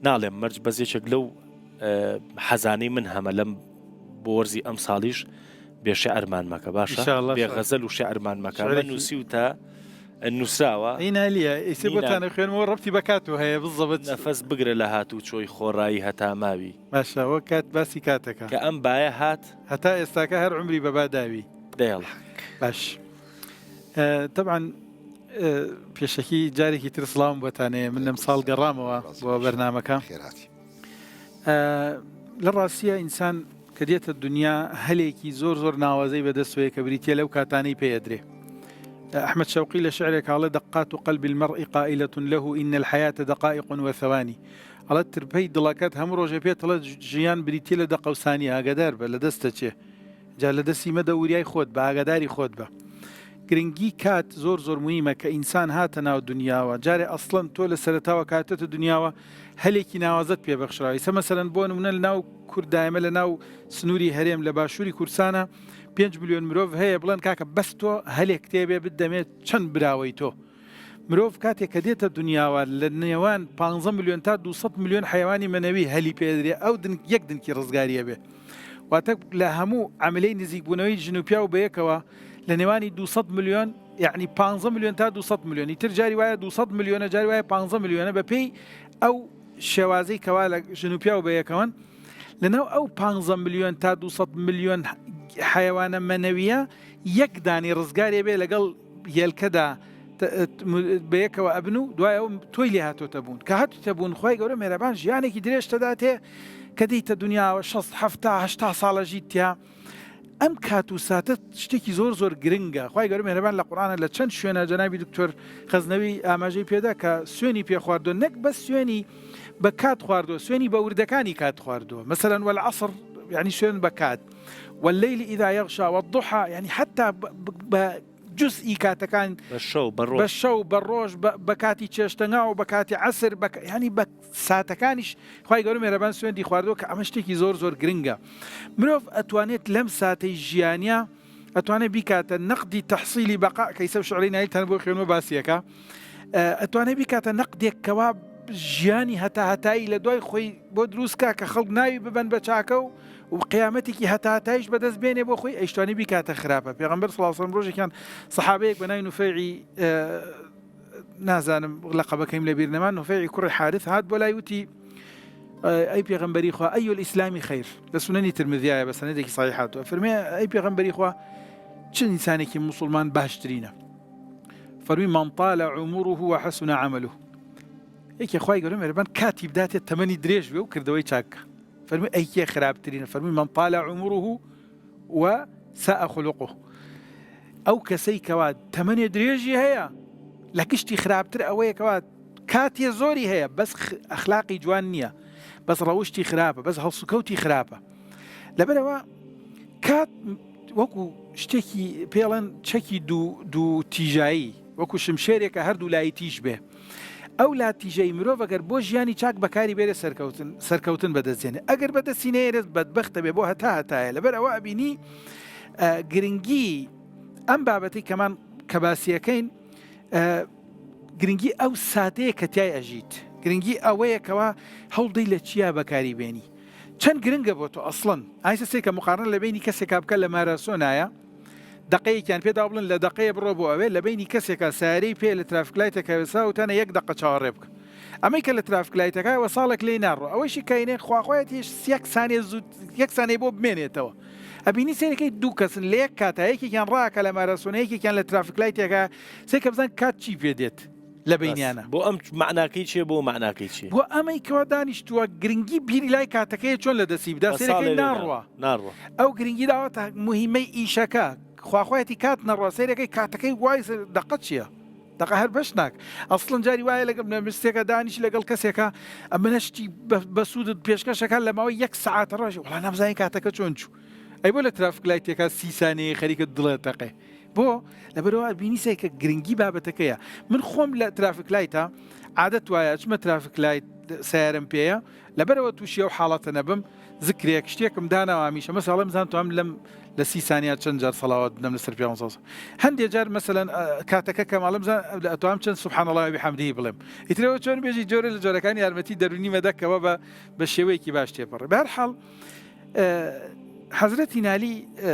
Nalêm merc, bes yekek lew, e, hezanî min heme lem bo werzî emsalîş bê şi'rman meke, baş e? Înşallah, Bê şi'r. xezel û şi'rman meke. Me Şi'rekî. nûsî û te, e, nûsrawa. Îna liye, îsê Nîna. bo tane xwên me rebtî be kato heye, bizabt. Nefes bigire li hatûçoyî xorayî heta mawî. Baş e, we kat basî kateka. Ke em baye hat. Heta êstaka her umrî be ba dawî. Dê Allah. Baş. E, teban، ئە، پێشەکی جارێکی تر سڵاوم بۆتانەیە. من ئەم ساڵ گەڕامەوە بۆ بەرنامەکە. ئە، لە ڕاستیە ئینسان کە دێتە دنیا هەلێکی زۆر زۆر ناوازەی بەدەستەوەیە کە بریتە لەو کاتانەی پێدرێ. ئەحمەد شەوقی لە شعرێک ئەڵێ: «دقات قلب المرء قائلة له إن الحياة دقائق وثواني.» ئەڵێ ترپەی دڵەکەت هەموو ڕۆژێ پێت ئەڵێ ژیان بریتە لە دەقە و سانیە، ئاگادار بە، لە دەستە چێ. جا لە دەستی مەدە، وریای خۆت بە، ئاگاداری خۆت بە. گرنگی کات زۆر زۆر موهیمە کە ئینسان هاتە ناو دنیاوە. جارێ ئەسڵەن تۆ لە سەرەتاوە کاتەتە دنیاوە هەلێکی ناوازەت پێ بەخشراوە. ئیسە مەسەلەن بۆ نمونە لە ناو کوردایمە، لە ناو سنووری هەرێم لە باشووری کوردستانە پێنج ملیۆن مرۆڤ هەیە، بڵێن کاکە بەس تۆ هەلێک تێبێ بدەمێ چەند براوەی تۆ؟ مرۆڤ کاتێک کە دێتە دنیاوە، لە نێوان پانزە ملیۆن تا دوو سەد ملیۆن حەیوانی مەنەوی هەلی پێدرێ، ئەو دنک-، یەک دنکی ڕزگاریە بێ. واتە لە هەموو عەملەی نزیکبوونەوەی ژن و پیاو بەیەکەوە، لە نێوانی دوو سەد ملیۆن، یعنی پانزە ملیۆن تا دوو سەد ملیۆن، ئیتر جاری وایە دوو سەد ملیۆنە، جاری وایە پانزە ملیۆنە، بە پێی ئەو شێوازەی کەوا لە ژن و پیاو بەیەکەوەن، لەناو ئەو پانزە ملیۆن تا دوو سەد ملیۆن حەیوانە مەنەویە، یەک دانی ڕزگارێ بێ لەگەڵ یەلکەدا ت-، ت-، م-، بەیەکەوە ئەبن و دوای ئەو تۆی لێ هاتۆتە بوون. کە هاتوتە بوون، خوای گەورە مێرەبان ژیانێکی درێژ تەداتێ کە دێیتە دنیاوە شەست، حەفتا، هەشتا ساڵە ژیت تیا. ئەم کات و ساتە شتێکی زۆر زۆر گرنگە. خوای گەورە مێرەبان لە قورئانە لە چەند شوێنە جەنابی دکتۆر خەزنەوی ئاماژەی پێدا کە سوێنی پێ خواردووە، نەک بەس سوێنی بە کات خواردووە، سوێنی بە وردەکانی کات خواردووە. مەسەلەن، «والعصر»، یعنی سوێن بە کات. «والليل إذا يغشى»، «والضحى»، یعنی حتا بە، بە، بە جزئی کاتەکان، بە شەو، بە ڕۆژ. بە شەو، بە ڕۆژ، بە، بە کاتی چێشتەنگاو، بە کاتی عەسر، بە ک-، یعنی بە ساتەکانیش خوای گەورە مێرەبان سوێندی خواردووە کە ئەمە شتێکی زۆر زۆر گرنگە. مرۆڤ ئەتوانێت لەم ساتەی ژیانیا ئەتوانێت بیکاتە نەقدی تەحسیلی بەقا، کە ئیسە شعرەی نایلتان بۆ خوێنوە باسیەکە. ئە، ئەتوانێت بیکاتە نەقدێک کەوا ژیانی هەتا هەتایی لە دوای خۆی بۆ دروست کا کە خەڵک ناوی ببەن بە چاکە و، و قیامەتێکی هەتا هەتاییش بەدەست بێنێ بۆ خۆی، ئەیشتوانی بیکاتە خراپە. پێغەمبەر صلی الله عليه وسلم ڕۆژێکیان سەحابەیەک بە ناوی نوفەیعی، ئە، نازانم لەقەبەکەیم لە بیر نەما، نوفەیعی کوڕی حارث هات بۆ لای وتی، ئە، ئەی پێغەمبەری خوا، ئەی الئیسلامی خەیر؟ لە سونەنی ترمذیایە بە سەنەدێکی صحیح هاتووە. فەرمێ، ئەی پێغەمبەری خوا، چ ئینسانێکی موسڵمان باشترینە؟ فەرمی، من طال عمره وحسن عمله. یەکێ خوای گەورە مێرەبان کاتی بداتێ تەمەنی درێژ بێ و کردەوەی چاک بکە. فەرمی، ئەی کێ خراپترینە؟ فەرمی، من طال عمره وساء خلقه. ئەو کەسەی کەوا تەمەنێ درێژی هەیە، لە گشتی خراپتر ئەوەیە کەوا کاتێ زۆری هەیە، بەس خ-، ئەخلاقی جوان نییە، بەس ڕەوشتی خراپە، بەس هەڵسوکەوتی خراپە. لەبەرەوە کات وەکو شتێکی پێڵەن چەکی دوو، دوو تیژایی، وەکو شمشێرێکە هەردوو لای تیژ بێ. ئەو لا تیژەی مرۆڤ ئەگەر بۆ ژیانی چاک بەکاری بێرێ سەرکەوتن، سەرکەوتن بەدەستێنێ. ئەگەر بەدەستی نەیەرێت بەدبەختە بێ بۆ هەتا هەتایە. لەبەر ئەوە ئەبینی، ئە، گرنگی ئەم بابەتەی کەمان کە باسیەکەین، ئە، گرنگی ئەو ساتەیە کە تیای ئەژیت. گرنگی ئەوەیە کەوا هەوڵدەی لە چیا بەکاری بێنی. چەند گرنگە بۆ تۆ ئەسڵەن؟ ئایسە سێ کە مقارنە لە بینی کەسێکا بکە لە ماراسۆنایە، دەقەیەکیان پێدا بڵێن لە دەقەیە بڕۆ بۆ ئەوێ، لە بینی کەسێکا سیارەی پێ لە ترافیک لایتێکا وێسا و تەنە یەک دەقە چاوەڕێ بکە. ئەمەی کە لە ترافیک لایتەکە وە ساڵێک لێی ناڕۆ. ئەوەیشی کاینێ خواخوایەتی یەک سانێ زوو، یەک سانێ بۆ بمێنێتەوە. ئەبینی سێرەکەی دوو کەسن لە یەک کاتا، یەکێکیان ڕاکە لە ماراسۆنە، یەکێکیان لە ترافیک لایتێکە، سێ کە بزان کات چی پێ دێت لە بینیانە. بۆ ئەم معناکەی چیە، بۆ معناکەی چیە؟ بۆ ئەمەی کەوا دانیشتووە گرنگی بیری لای کاتەکەی چۆن لە دەستی بدا، بە سێرەکەی ساڵێ لێ ناڕوا. ناڕوا. ناڕوا. ئەو گرنگی داوەتە مهمەی ئیشەکە. خواخوایەتی کات نەڕوا، سێرەکەی کاتەکەی وای سەر دەقە چییە؟ دەقە هەر بەش ناک. ئەسڵەن جاری وایە لەگەڵ مەمرستێکە دانیشی لەگەڵ کەسێکە، ئەمە نەشتی بە، بە سوودت پێشکەشەکە لە ماوەی یەک سەعاتە ڕۆژی، وەڵا نەمزانی کاتەکە چۆن چوو. ئەی بۆ لە ترافیک لایتێکە سی سانەیە خەریکە دڵێ تەقێ؟ بۆ؟ لەبەرەوە بینی سێ کە گرنگی بابەتەکەیە. من خۆم لە ترافیک لایتە عادەت وایە، چمە ترافیک لایت سیارم پێیە، لەبەرەوە تووشی ئەو حاڵەتە نەبم، زکرێک شتێکم داناوە هەمیشە. مەسەڵەن بزان توام لەم لە سی سانیا چەند جار سەڵاوات بدەم لەسەر پێغەمبەر صلی الله عليه وسلم. هەندێک جار مەسەلەن، ئە، کاتەکە کەم ئەڵێم زان، ئە، توام چەند سبحان الله و بحمده بڵێم. ئیترەوە چۆن بێژی جۆرە لە جۆرەکانی یارمەتی دەرونی مەدەکەوە بە، بە شێوەیەکی باش تێپەڕێ. بە هەر حاڵ، ئە، حەزرەتی نالی، ئە،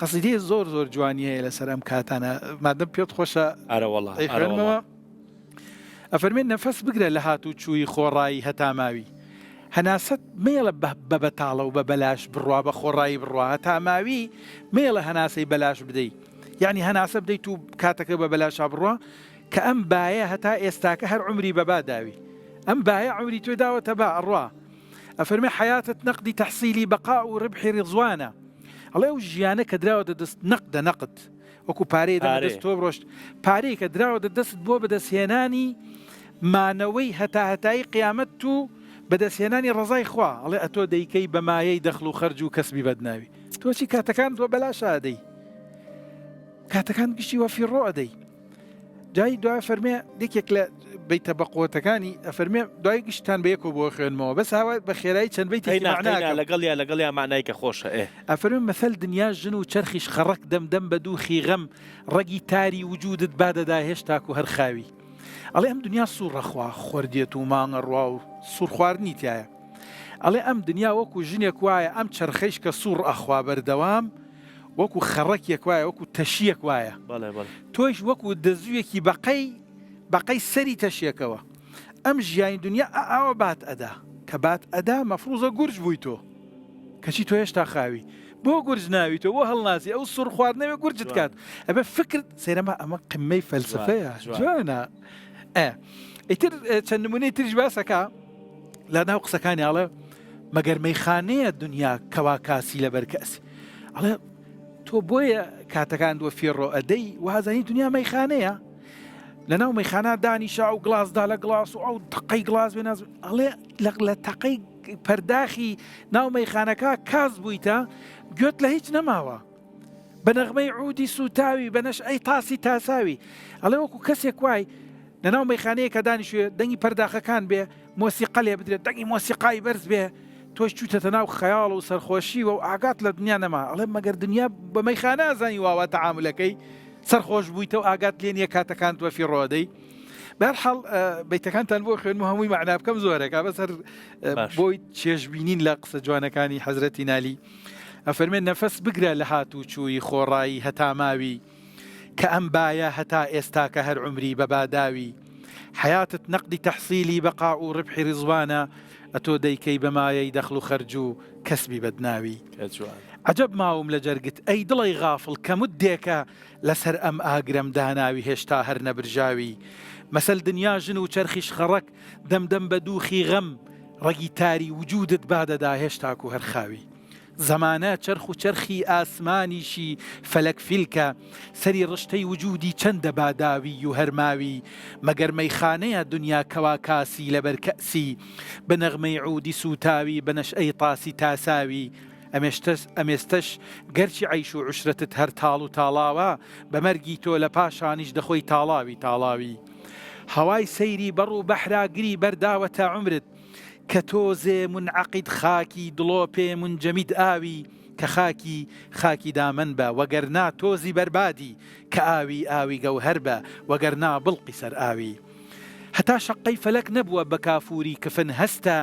قەسیدەی زۆر زۆر جوانی هەیە لەسەر ئەم کاتانە. مادەم پێت خۆشە ئەرە وەڵا، ئەی ئەرە خوێنمەوە. وەڵا. ئەفەرمێ، نەفەس بگرە لە هاتووچووی خۆڕایی هەتا ماوی. هەناسەت مەیەڵە بە، بە بەتاڵە و بە بەلاش بڕوا، بە خۆڕایی بڕوا. هەتا ماوی مەیەڵە هەناسەی بەلاش بدەی. یعنی هەناسە بدەیت و کاتەکە بە بەلاشا بڕوا، کە ئەم بایە هەتا ئێستاکە هەر عمری بەبا داوی. ئەم بایە عمری توێ داوەتە با، ئەڕوا. ئەفەرمێ، حیاتت نەقدی تەحسیلی بەقا و ڕبحی ڕزوانە. ئەڵێ ئەو ژیانە کە دراوەتە دەست نەقدە نەقد. وەکو پارەیە دەمە پارەیە. دەست تۆ بڕۆشت. پارەیە کە دراوەتە دەست بۆ بەدەستهێنانی مانەوەی هەتا هەتایی قیامەت و بەدەستهێنانی ڕەزای خوا. ئەڵێ ئەتۆ دەیکەی بە مایەی دەخل و خەرج و کەسبی بەدناوی. تۆ چی کاتەکان تۆ بەلاشە ئەدەی؟ کاتەکان گشتی وە فیڕۆ ئەدەی. جای دوای فەرمێ، یەکێک لە بەیتە بەقوەتەکانی، ئەفەرمێ، دوای گشتان بە یەکەوە بۆ خوێنمەوە. بەس هاوە بە خێرایی چەند بەیتێکی قەینا، قەینا، مەعناکەم. لەگەڵیا، لەگەڵیا معنایکە خۆشە، ئێ. ئەفەرمێ، مەسەل دنیا ژن و چەرخیش خەڕەک دەم دەم بە دوو خیغەم، ڕەگی تاری وجودت بادەدا هێشتاکو هەر خاوی. ئەڵێ ئەم دنیا سوڕەخوا، خوەردێت و مانگە ڕوا و سوڕخواردنی تایە. ئەڵێ ئەم دنیا وەکو ژنێک وایە، ئەم چەرخەیش کە سوڕ ئەخوا بەردەوام، وەکو خەڕەکێک وایە، وەکو تەشیەک وایە. بەڵێ، بەڵێ. تۆیش وەکو دەزوویەکی بەقەی، بەقەی سەری تەشیەکەوە. ئەم ژیانی دنیا ئا-، ئاوە بات ئەدا. کە بات ئەدا، مەفروزە گورج بووی تۆ. کەچی تۆ هێشتا خاوی. بۆ گورج ناوی تۆ، بۆ هەڵناسی، ئەو سوڕ خواردنەوێ گورجت جوان. کات. ئەبێ فکرت، سەیرەما ئەمە قمەی فەلسفەیە. جوان، جوان. جوانە. ئە. ئیتر، ئە، چەند نمونەی تریش باسەکە. لە ناو قسەکانی ئەڵێ، مەگەر مەیخانەیە دنیا کەوا کاسی لەبەر کەسی. ئەڵێ، تۆ بۆیە کاتەکان دووە فێڕۆ ئەدەی، وازانی دنیا مەیخانەیە. لە ناو مەیخانە دانیشە، ئەو گڵاس دا لە گڵاس و ئەو تەقەی گڵاس بێ ناز-، ئەڵێ، لە، لە تەقەی پەرداخی ناو مەیخانەکە کاس بوویتە، گوێت لە هیچ نەماوە. بە نەغمەی عودی سوتاوی، بە نەشعەی تاسی تاساوی. ئەڵێ وەکو کەسێک وای، لە ناو مەیخانەیەکە دانیشوێ، دەنگی پەرداخەکان بێ، مۆسیقا لێ بدرێت، دەنگی مۆسیقای بەرز بێ، تۆش چووتەتە ناو خەیاڵ و سەرخۆشیوە و ئاگات لە دنیا نەما. ئەڵێ مەگەر دنیا بە مەیخانە ئەزانی واوا تەعاملەکەی، سەرخۆش بوویتە و ئاگات لێ نییە کاتەکان تۆ فیڕۆدەی. بەرحاڵ، بەیتەکانتان بۆ خوێنم و هەمووی مەعنا بکەم زۆرێکە، بەس هەر باش. بۆی چێژبینین لە قسە جوانەکانی حەزرەتی نالی. ئەفەرمێ: نەفەس بگرە لە هاتووچووی خۆڕایی هەتا ماوی، کە ئەم بایە هەتا ئێستا کە هەر عومری بە باداوی. حەیاتت نەقدی تەحسیلی بەقا و ڕبحی ڕیزوانە، ئەتۆ دەیکەی بە مایەی دەخل و خەرج و کەسبی بەدناوی. کە جوان. عەجەب ماوم لە جەرگت ئەی دڵەی غافڵ، کە مدێکە لەسەر ئەم ئاگرەم داناوی، هێشتا هەر نەبرژاوی. مەسەل دنیا ژن و چەرخیش خەڕەک، دەمدەم بە دووخی غەم، ڕەگی تاری وجودت بادەدا هێشتاکو هەر خاوی. زەمانە چەرخ و چەرخی ئاسمانیشی فەلەک فیلکە، سەری ڕشتەی وجودی چەندە باداوی و هەرماوی. مەگەر مەیخانەیە دنیا کەوا کاسی لەبەر کەسی، بە نەغمەی عودی سووتاوی، بە نەشئەی تاسی تاساوی. ئەمێشتەش، ئەمێستەش گەرچی عەیش و عشرەتت هەر تاڵ و تاڵاوە، بە مەرگی تۆ لە پاشانیش دەخۆی تاڵاوی تاڵاوی. هەوای سەیری بەڕ و بەحرا گری بەرداوەتە عومرت، کە تۆزێ منعەقید خاکی دڵۆپێ منجەمید ئاوی، کە خاکی، خاکی دامەن بە، وەگەرنا تۆزی بەربادی، کە ئاوی، ئاوی گەوهەر بە، وەگەرنا بڵقی سەر ئاوی. هەتا شەققەی فەلەک نەبووە بە کافووری کفن هەستە،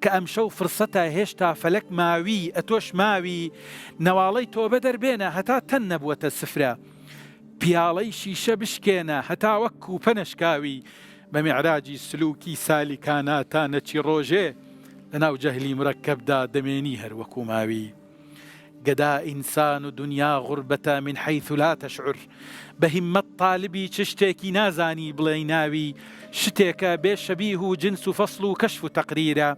کە ئەمشەو فرسەتە هێشتا فەلەک ماوی، ئەتۆش ماوی. نەواڵەی تۆبە دەربێنە هەتا تەن نەبووەتە سفرە، پیاڵەی شیشە بشکێنە هەتا وەک کوپە نەشکاوی. بە میعراجی سلووکی سالیکانە تا نەچی ڕۆژێ، لە ناو جەهلی مرەکەبدا دەمێنی هەر وەکو ماوی. گەدا ئینسان و دنیا غوربەتە من حەیث لا تشعر، بە هیممەت تالیبی چ شتێکی نازانی بڵێی ناوی. شتێکە بێ شەبیه و جنس و فەسڵ و کەشف و تەقریرە،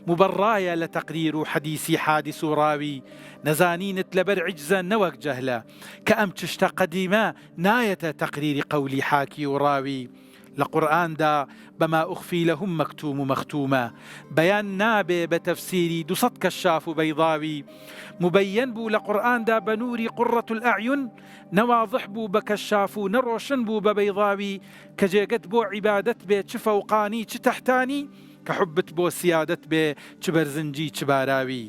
مبەڕایە لە تەقریر و حەدیسی حادس و ڕاوی. نەزانینت لەبەر عیجزە نەوەک جەهلە، کە ئەم چشتە قەدیمە نایەتە تەقریری قەولی حاکی و ڕاوی. لە قورئاندا بە ما ئوخفی لەهم مەکتوم و مەختومە، بەیان نابێ بە تەفسیری دوو سەد کەشاف و بەیضاوی. مبەیەن بوو لە قورئاندا بە نووری قڕەت الئەعیون، نە واضح بوو بە کەشاف و نە ڕۆشن بوو بە بەیضاوی. کە جێگەت بۆ عیبادەت بێ چ فەوقانی چ تەحتانی، کە حوبت بۆ سیادەت بێ چ بەرزنجی چ باراوی.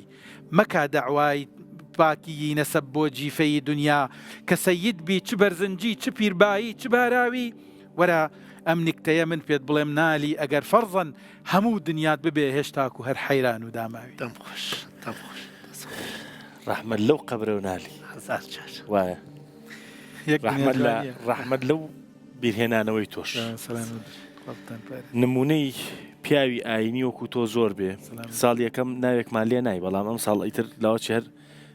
مەکە دەعوای پاکیی نەسەب بۆ جیفەیی دنیا، کە سەید بی چ بەرزنجی چ پیربایی چ باراوی. وەرە ئەم نکتەیە من پێت بڵێم نالی، ئەگەر فەرزەن هەموو دنیات ببێ هێشتاکو هەر حەیران و داماوی. دەم خۆش، دەم خۆش، دەست خۆش. ڕەحمەت لەو قەبرە و نالی. هەزار جار. وایە. یەک دنیا ڕەحمەت لە، جوانیە. ڕەحمەت لەو بیرهێنانەوەی تۆش. سلام، سلام. نمونەی پیاوی ئاینی وەکو تۆ زۆر بێ. سلام. ساڵ یەکەم ناوێکمان لێ نای، بەڵام ئەم ساڵ ئیتر لاوەچی هەر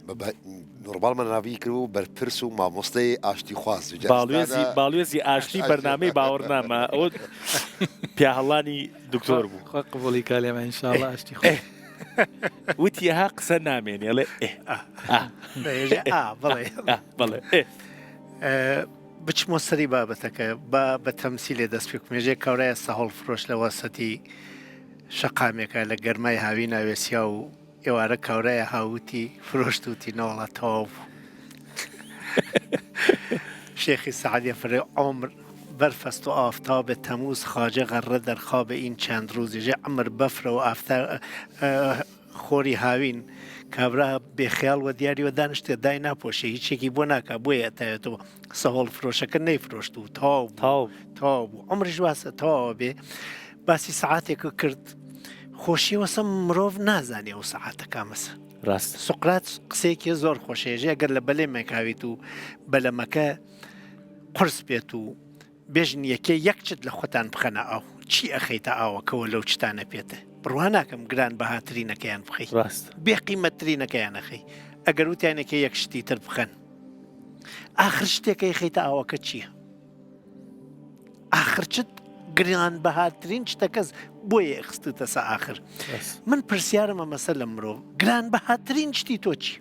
بە، بە، نورمالمان ناوی کرد و بەرپرس و مامۆستای ئاشتی خواز و باڵوێزی، جەستانە باڵوێزی ئاشتی ئاشتی. بەرنامەی باوەڕنامە. ئەوە پیاهەڵانی دکتۆر بوو. خوا قبوڵی کالێمە، ئینشاءالله ئاشتی خۆ. وتی ها قسە نامێنێ، ئەڵێ ئێ. ئا. ئا. دەیەژێ ئا، بڵێ. ئا، بڵێ ئێ. ئە، بچمۆ سەری بابەتەکە، با بە تەمسیلێ دەست پێ بکەم. ێژێ کاورایە سەهۆڵ فرۆش لە وەسەتی شەقامێکە لە گەرمای هاوینا وێسیا و ئێوارە کاورایە هاوتی فرۆشت وتی نەوەڵا تەواو بوو. شێخی سەعدیە فەرێ عۆمر بەرفەست و ئافتابێ تەموز خاجە غەڕە دەرخابێ ئین چەند ڕووزی ژێ عمر بەفرە و ئافتە، ئە، خۆری هاوین. کابرا بێخیاڵ وە دیاری وە دانیشتێ دای ناپۆشێ هیچێکی بۆ ناکا بۆیە ئەتاوێتەوە. سەهۆڵ فرۆشەکە نەیفرۆشت و تەواو بوو. تەواو. تەواو بوو. عمریش واسە تەواو بێ. باسی سەعاتێک کرد. خۆشی وەسە مرۆڤ نازانێ ئەو سەعاتە کامەسە. ڕاست. سوقرات قسەیەکی زۆر خۆشەیە، ژێ ئەگەر لە بەلێمێک هاویت و بەلەمەکە قورس بێت و بێژن یەکێ یەک چت لە خۆتان بخەنە ئاو. چی ئەخەیتە ئاوەکەوە لەو چتانە پێتە؟ بڕوا ناکەم گران بەهاترینەکەیان بخەی. ڕاست. بێ قیمەتترینەکەیان ئەخەی. ئەگەر وتیانێکێ یەک شتی تر بخەن. ئاخر شتێکە یەخەیتە ئاوەکە چییە؟ ئاخر چت گران بەهاترین شتەکەس بۆیە ئەخستتە سە ئاخر. ڕاست. من پرسیارم ئەمەسە لە مرۆڤ. گران بەهاترین شتی تۆ چی؟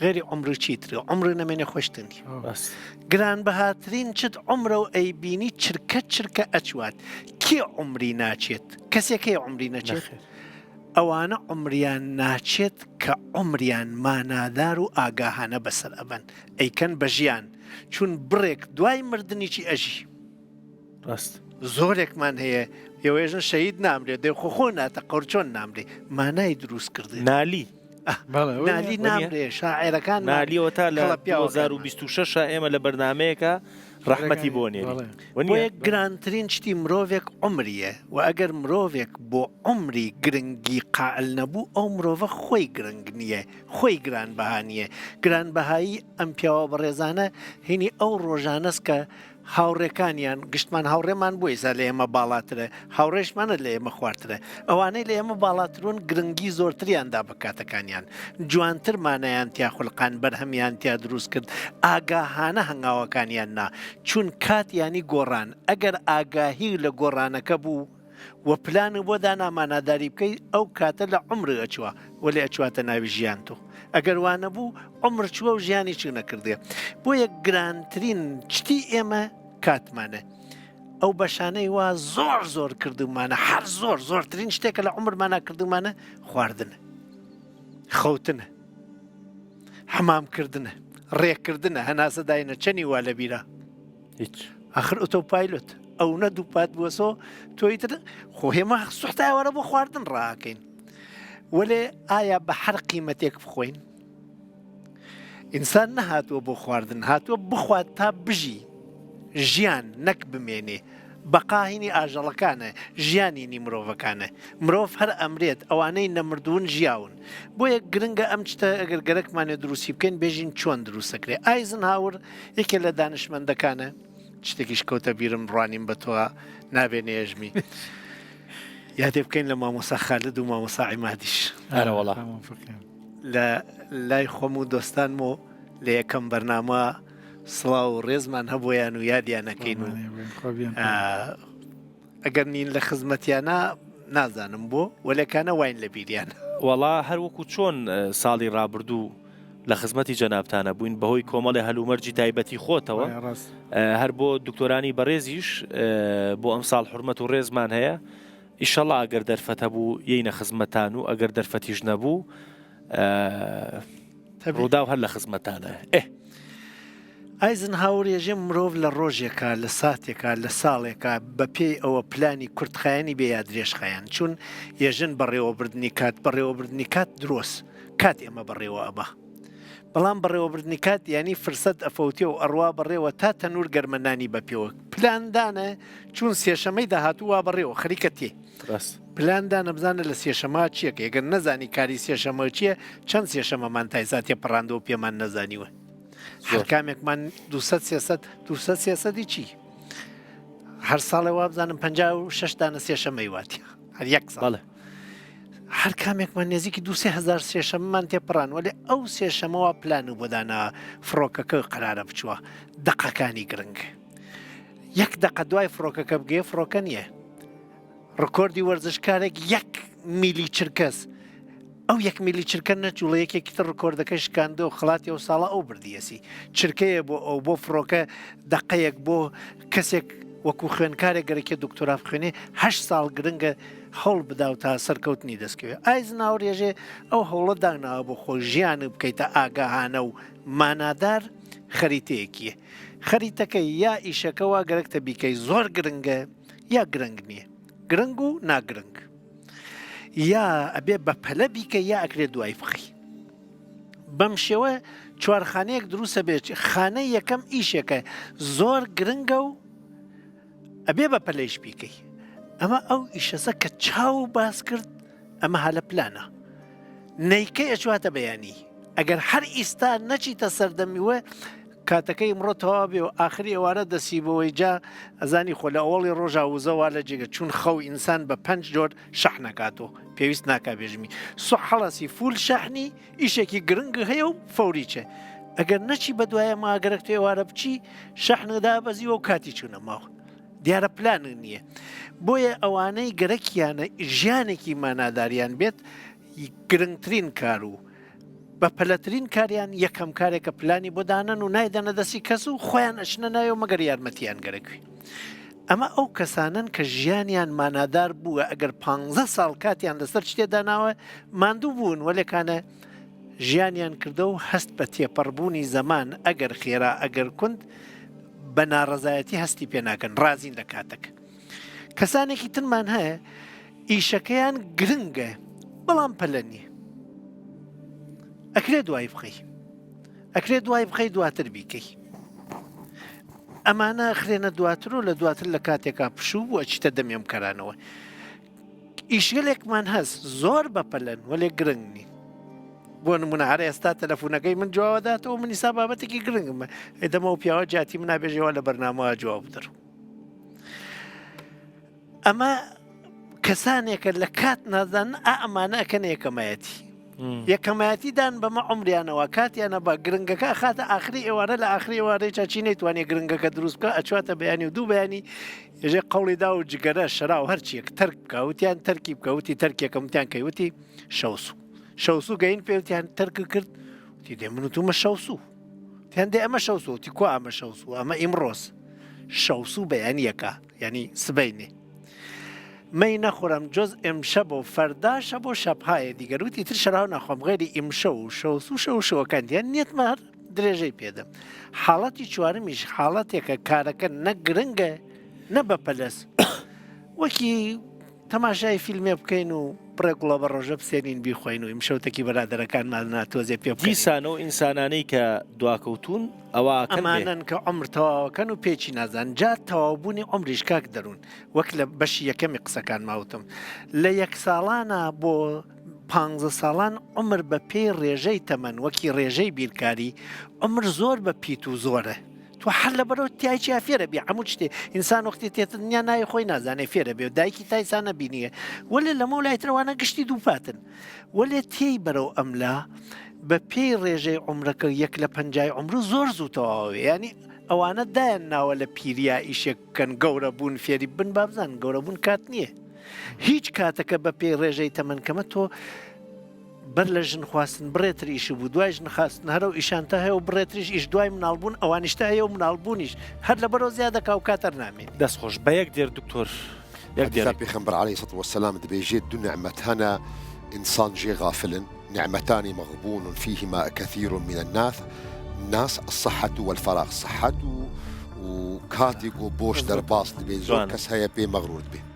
غێری عمر و چیتر و عمر نەمێنێ خۆشتنی. ڕاست. گران بەهاترین چت عمرە و ئەیبینی چرکە چرکە ئەچوات. کێ عمری ناچێت؟ کەسێک هەیە عمری نەچێت؟ نەخێر. ئەوانە عمریان ناچێت کە عمریان مانادار و ئاگاهانە بەسەر ئەبەن. ئەیکەن بە ژیان. چون بڕێک دوای مردنیی ئەژی. ڕاست. زۆرێکمان هەیە، یەوێژن شەهید نامرێ، دێ خۆ خۆ ناتە قەور چۆن نامرێ. مانای دروست کردن. نالی. ئە، بەڵێ، وێ. نالی وێ. نامرێ، شاعێرەکان نالیەوە تا لە کەڵە پیاوەکانمان. دوو هەزار و بیست و شەش ئێمە لە بەرنامەیەکە ڕەحمەتی بۆ نێری. بەڵێ. وە نییە؟ بۆیە گرانترین شتی مرۆڤێک عمریە و ئەگەر مرۆڤێک بۆ عمری گرنگی قائل نەبوو، ئەو مرۆڤە خۆی گرنگ نییە، خۆی گرانبەها نییە. گرانبەهایی ئەم پیاوە بەڕێزانە هینی ئەو ڕۆژانەس کە هاوڕێکانیان، گشتمان هاوڕێمان بۆ ئێستا لە ئێمە باڵاترە، هاوڕێشمانە لە ئێمە خوارترە. ئەوانەی لە ئێمە باڵاترون گرنگی زۆرتریاندا بە کاتەکانیان، جوانتر مانایان تیا خولقان، بەرهەمیان تیا دروست کرد، ئاگاهانە هەنگاوەکانیان نا. چون کات یانی گۆڕان، ئەگەر ئاگاهی لە گۆڕانەکە بوو و پلانی بۆ داناماناداری بکەی، ئەو کاتە لە عمر ئەچوە، وەلێ ئەچواتە ناوی ژیان تۆ. ئەگەر وانە بوو، عمر چووە و ژیانی چی نەکردێ. بۆیە گرانترین شتی ئێمە کاتمانە. ئەو بەشانەی وا زۆر زۆر کردومانە، هەر زۆر زۆرترین شتێکە لە عمرمانە کردومانە، خواردنە، خەوتنە، حمامکردنە، ڕێکردنە، هەناسە داینە، چەنی وا لە بیرە؟ هیچ. ئاخر ئۆتۆپایلۆت ئەو نە دووپات بووەسەوە، تۆی تر خۆ هێمە سوحتای وەرە بۆ خواردن ڕاکەین. وەلێ ئایا بە هەر قیمەتێک بخۆین؟ ئینسان نەهاتووە بۆ خواردن، هاتووە بخوات تا بژی. ژیان نەک بمێنێ. بەقا هینی ئاژەڵەکانە، ژیان هینی مرۆڤەکانە. مرۆڤ هەر ئەمرێت، ئەوانەی نەمردوون ژیاون. بۆیە گرنگە ئەم شتە ئەگەر گەرەکمانێ دروستی بکەین، بێژین چۆن دروست دەکرێ. ئایزنهاور یەکێ لە دانشمەندەکانە، شتێکیش کەوتە بیرم، ڕوانیم بە تۆ نابێ نێژمی. یادێ بکەین لە مامۆسا خالد و مامۆسا عیمادیش. ئەرە وەڵا. تمام فکرم. لە لای خۆم و دۆستانمەوە لە یەکەم بەرنامە سڵاو و ڕێزمان هەبوویان و یادیان نەکەین و قوربانی بن، خۆ بیان ئا، ئەگەر نین لە خزمەتیانە نازانم بۆ وەلێکانە واین لە بیریان. وەڵا هەر وەکو چۆن ئە، ساڵی ڕابردوو لە خزمەتی جەنابتانە بووین بەهۆی کۆمەڵی هەلومەرجی تایبەتی خۆتەوە. وای، ڕاست. ئە، هەر بۆ دکتۆرانی بەڕێزیش ئە، بۆ ئەم ساڵ حرمەت و ڕێزمان هەیە. ئیشەڵا ئەگەر دەرفەت هەبوو یەینە خزمەتان و ئەگەر دەرفەتیش نەبوو ئە، تەبی- ڕووداو هەر لە خزمەتانە. ئێ ئایزنهاور یەژێ مرۆڤ لە ڕۆژێکە، لە ساتێکە، لە ساڵێکە بە پێی ئەوە پلانی کورتخایەنی بێ یا درێژخایەن. چون یەژن بەڕێوەبردنی کات، بەڕێوەبردنی کات درۆست، کات ئێمە بەڕێوە ئەبا. بەڵام بەڕێوەبردنی کات یانی فرسەت ئەفەوتێ و ئەڕوا بەڕێوە تا تەنور گەرمەنانی بە پێوە. پلاندانە چون سێشەمەی داهاتوو وا بەڕێوە خەریکە تێ. ڕاست. پلان دانە بزانە لە سێشەمە چیەکە. ئەگەر نەزانی کاری سێشەمە چییە، چەند سێشەمەمان تایسا تێپەڕاندەوە پێمان نەزانیوە. هەر زۆر. کامێکمان دووسەد سێسەد، دووسەد سێسەدی چی؟ هەر ساڵێ وا بزانم پەنجا و شەش دانە سێشەمەی واتی. هەر یەک ساڵ. بەڵێ. هەر کامێکمان نێزیکی دوو سێ هەزار سێشەمەمان تێپەڕان، وەلێ ئەو سێشەمەوە پلان و بۆ دانا فڕۆکەکە قەرارە بچووە. دەقەکانی گرنگ. یەک دەقە دوای فڕۆکەکە بگەێ، فڕۆکە نییە. ڕکۆردی وەرزشکارێک یەک میلی چرکەس. ئەو یەک میلی چرکە نەجوڵە یەکێکی تر ڕکۆردەکەی شکاندە و خڵاتی ئەو ساڵە ئەو بردیەسی. چرکەیە بۆ ئەو، بۆ فڕۆکە دەقەیەک، بۆ کەسێک وەکو خوێنکارێک گەرەکێ دکتۆرا بخوێنێ، هەشت ساڵ گرنگە هەوڵ بدا و تا سەرکەوتنی دەستکەوێ. ئایزناوەر یەژێ ئەو هەوڵە داناوە بۆ خۆی ژیان بکەیتە ئاگاهانە و مانادار. خەریتەیەکیە. خەریتەکە یا ئیشەکە وا گەرەکتە بیکەی زۆر گرنگە، یا گرنگ نییە. گرنگ و ناگرنگ. یا ئەبێ بە پەلە بیکە، یا ئەکرێ دوای بخی. بەم شێوە چوارخانەیەک دروستە بێت. خانەی یەکەم ئیشێکە زۆر گرنگە و ئەبێ بە پەلەیش بیکەی. ئەمە ئەو ئیشەسە کە چاو باس کرد، ئەمە هەلە پلانە. نەیکەی ئەچواتە بەیانی. ئەگەر هەر ئیستا نەچیتە سەردەمی وە، کاتەکەی ئمڕۆ تەواو بێ و ئاخری ئێوارە دەسی بەوەی جا ئەزانی خۆ لە ئەوەڵی ڕۆژا وزەوا لە جێگە چون خەو ئینسان بە پەنج جۆر شەحنەکاتۆ. پێویست ناکا بێژمی سوح هەڵەسی فول شەحنی ئیشێکی گرنگ هەیە و فەوریچە. ئەگەر نەچی بە دوایە ماگەرەک تو ئێوارە بچی شەحنەدا بەزیوە و کاتی چوونە ماوە. دیارە پلان نییە. بۆیە ئەوانەی گەرەکیانە ژیانێکی ماناداریان بێت، گرنگترین کار و بە پەلەترین کاریان یەکەم کارێکە پلانی بۆ دانەن و نایدەنە دەستی کەس و خۆیان ئەچنە ناوێ مەگەر یارمەتیان گەرەکوی. ئەمە ئەو کەسانن کە ژیانیان مانادار بووە، ئەگەر پانزە ساڵ کاتیان لەسەر شتێ داناوە ماندوو بوون، وەلێکانە ژیانیان کردە و هەست بە تێپەڕبوونی زەمان، ئەگەر خێرا ئەگەر کوند، بە ناڕەزایەتی هەستی پێ ناکەن، ڕازین لە کاتەک. کەسانێکی ترمان هەیە ئیشەکەیان گرنگە، بەڵام پەلە نییە. ئەکرێ دوای بخەی، ئەکرێ دوای بخەی دواتر بیکەی. ئەمانە ئەخرێنە دواتر و لە دواتر لە کاتێکا پشوو بوو ئەچیتە دەمی ئەم کەرانەوە. ئیشگەلێکمان هەست زۆر بەپەلەن وەلێ گرنگ نین. بۆ نمونە هەر ئێستا تەلەفونەکەی من جوابەداتەوە، من ئیسا بابەتێکی گرنگمە، ئەی دەما و پیاوە جاتی منا بێژێ وا لە بەرنامەوە جواب بدەڕ. ئەمە کەسانێکە لە کات نازان ئا ئەمانە ئەکەن یەکەمایەتی. یەکەمایەتی دان بەمە عمریانەوە کاتیانە بە گرنگەکە ئەخاتە ئاخری ئێوارە، لە ئاخری ئێوارەی چاچی نەیتوانێ گرنگەکە دروست بکە، ئەچواتە بەیانی و دوو بەیانی ێژێ قەوڵی دا و جگەرە شەرا و هەرچیەک تەرک بکە، وتیان تەرکی بکە، وتی تەرکێکە، وتیان کەی، وتی شەوسو. شەوسو گەین پێ وتیان تەرک کرد، وتی دێ من وتومە شەوسو. وتیان دێ ئەمە شەوسو، وتی کو ئەمە شەوسو، ئەمە ئیمڕۆس. شەوسو بەیانیەکە، یعنی سبەینێ. مەی نەخورم جز ئمشەب و فەرداشە بۆ شەبهایە دیگەر وتی تر شەراو ناخۆم غێری ئیمشەو و شەوسو شەو شەوەکان دیان نیەتمە هەر درێژەی پێدەم. حاڵەتی چوارمیش حاڵەتێکە کارەکە نە گرنگە نە بەپەلەس. وەکی تەماشای فیلمێ بکەین و بڕێک گوڵە بە ڕۆژە بسێنین بیخۆین و ئیمشەوتەکی بەرادەرەکانمان ناتۆزێ پێ بکەین. دیسان ئەو ئینسانانەی کە دواکەوتون ئەوە ئەکەن بێ. ئەمانەن کە عمر تەواوەکەن و پێچی نازان. جا تەواوبوونی عمریش کاک دەرون، وەک لە بەشی یەکەمی قسەکان ماوتم، لە یەک ساڵانە بۆ پانزە ساڵان عمر بە پێی ڕێژەی تەمەن، وەکی ڕێژەی بیرکاری، عمر زۆر بە پیت و زۆرە. تو هەر لەبەرەوە تیایکی فێرە بێ هەموو شتێ. ئینسان وەختی تێتە دنیا ناوی خۆی نازانێ فێرە بێ و دایکی تایسانە بینیە. وەلێ لەمە و لایترەوانە گشتی دووپاتن. وەلێ تێی بەرەو ئەملا بە پێی ڕێژەی عمرەکە یەک لە پەنجای عمرو زۆر زوو تەواوێ. یعنی ئەوانە دایان ناوە لە پیریا ئیشێک بکەن، گەورە بوون فێری بن بابزان، گەورە بوون کات نییە. هیچ کاتەکە بە پێی ڕێژەی تەمەن کەمە تۆ بەر لە ژن خواستن بڕێتر ئیش بوو، دوای ژن خواستن هەرو ئیشانتە هەیە و بڕێتریش ئیش دوای مناڵ بوون، ئەوانیشتە هەیە و مناڵ بوونیش هەر لە بەرەو زیادە کاو کاتەر نامێنی. دەست خۆش. بە یەک دێر دکتۆر، یەک حەدیثا دێر. پێخەمبەر عەلەیهی سەڵات وەسەلام دەبێژێت دوو نعمەت هەنە ئینسان ژێ غافلن، نعمەتانی مەغبون فیهما کەثیر من الناس، ناس الصحة والفراغ، سەحەت و و کاتێک و بۆش دەرباز دەبێت، زۆر جوانە. کەس هەیە پێ مەغرور دەبێت.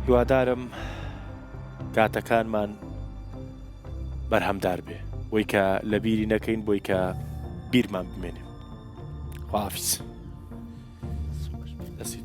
هیوادارم کاتەکانمان بەرهەمدار بێ، بۆی کە لە بیری نەکەین، بۆی کە بیرمان بمێنێ. خواحافیز. دەستی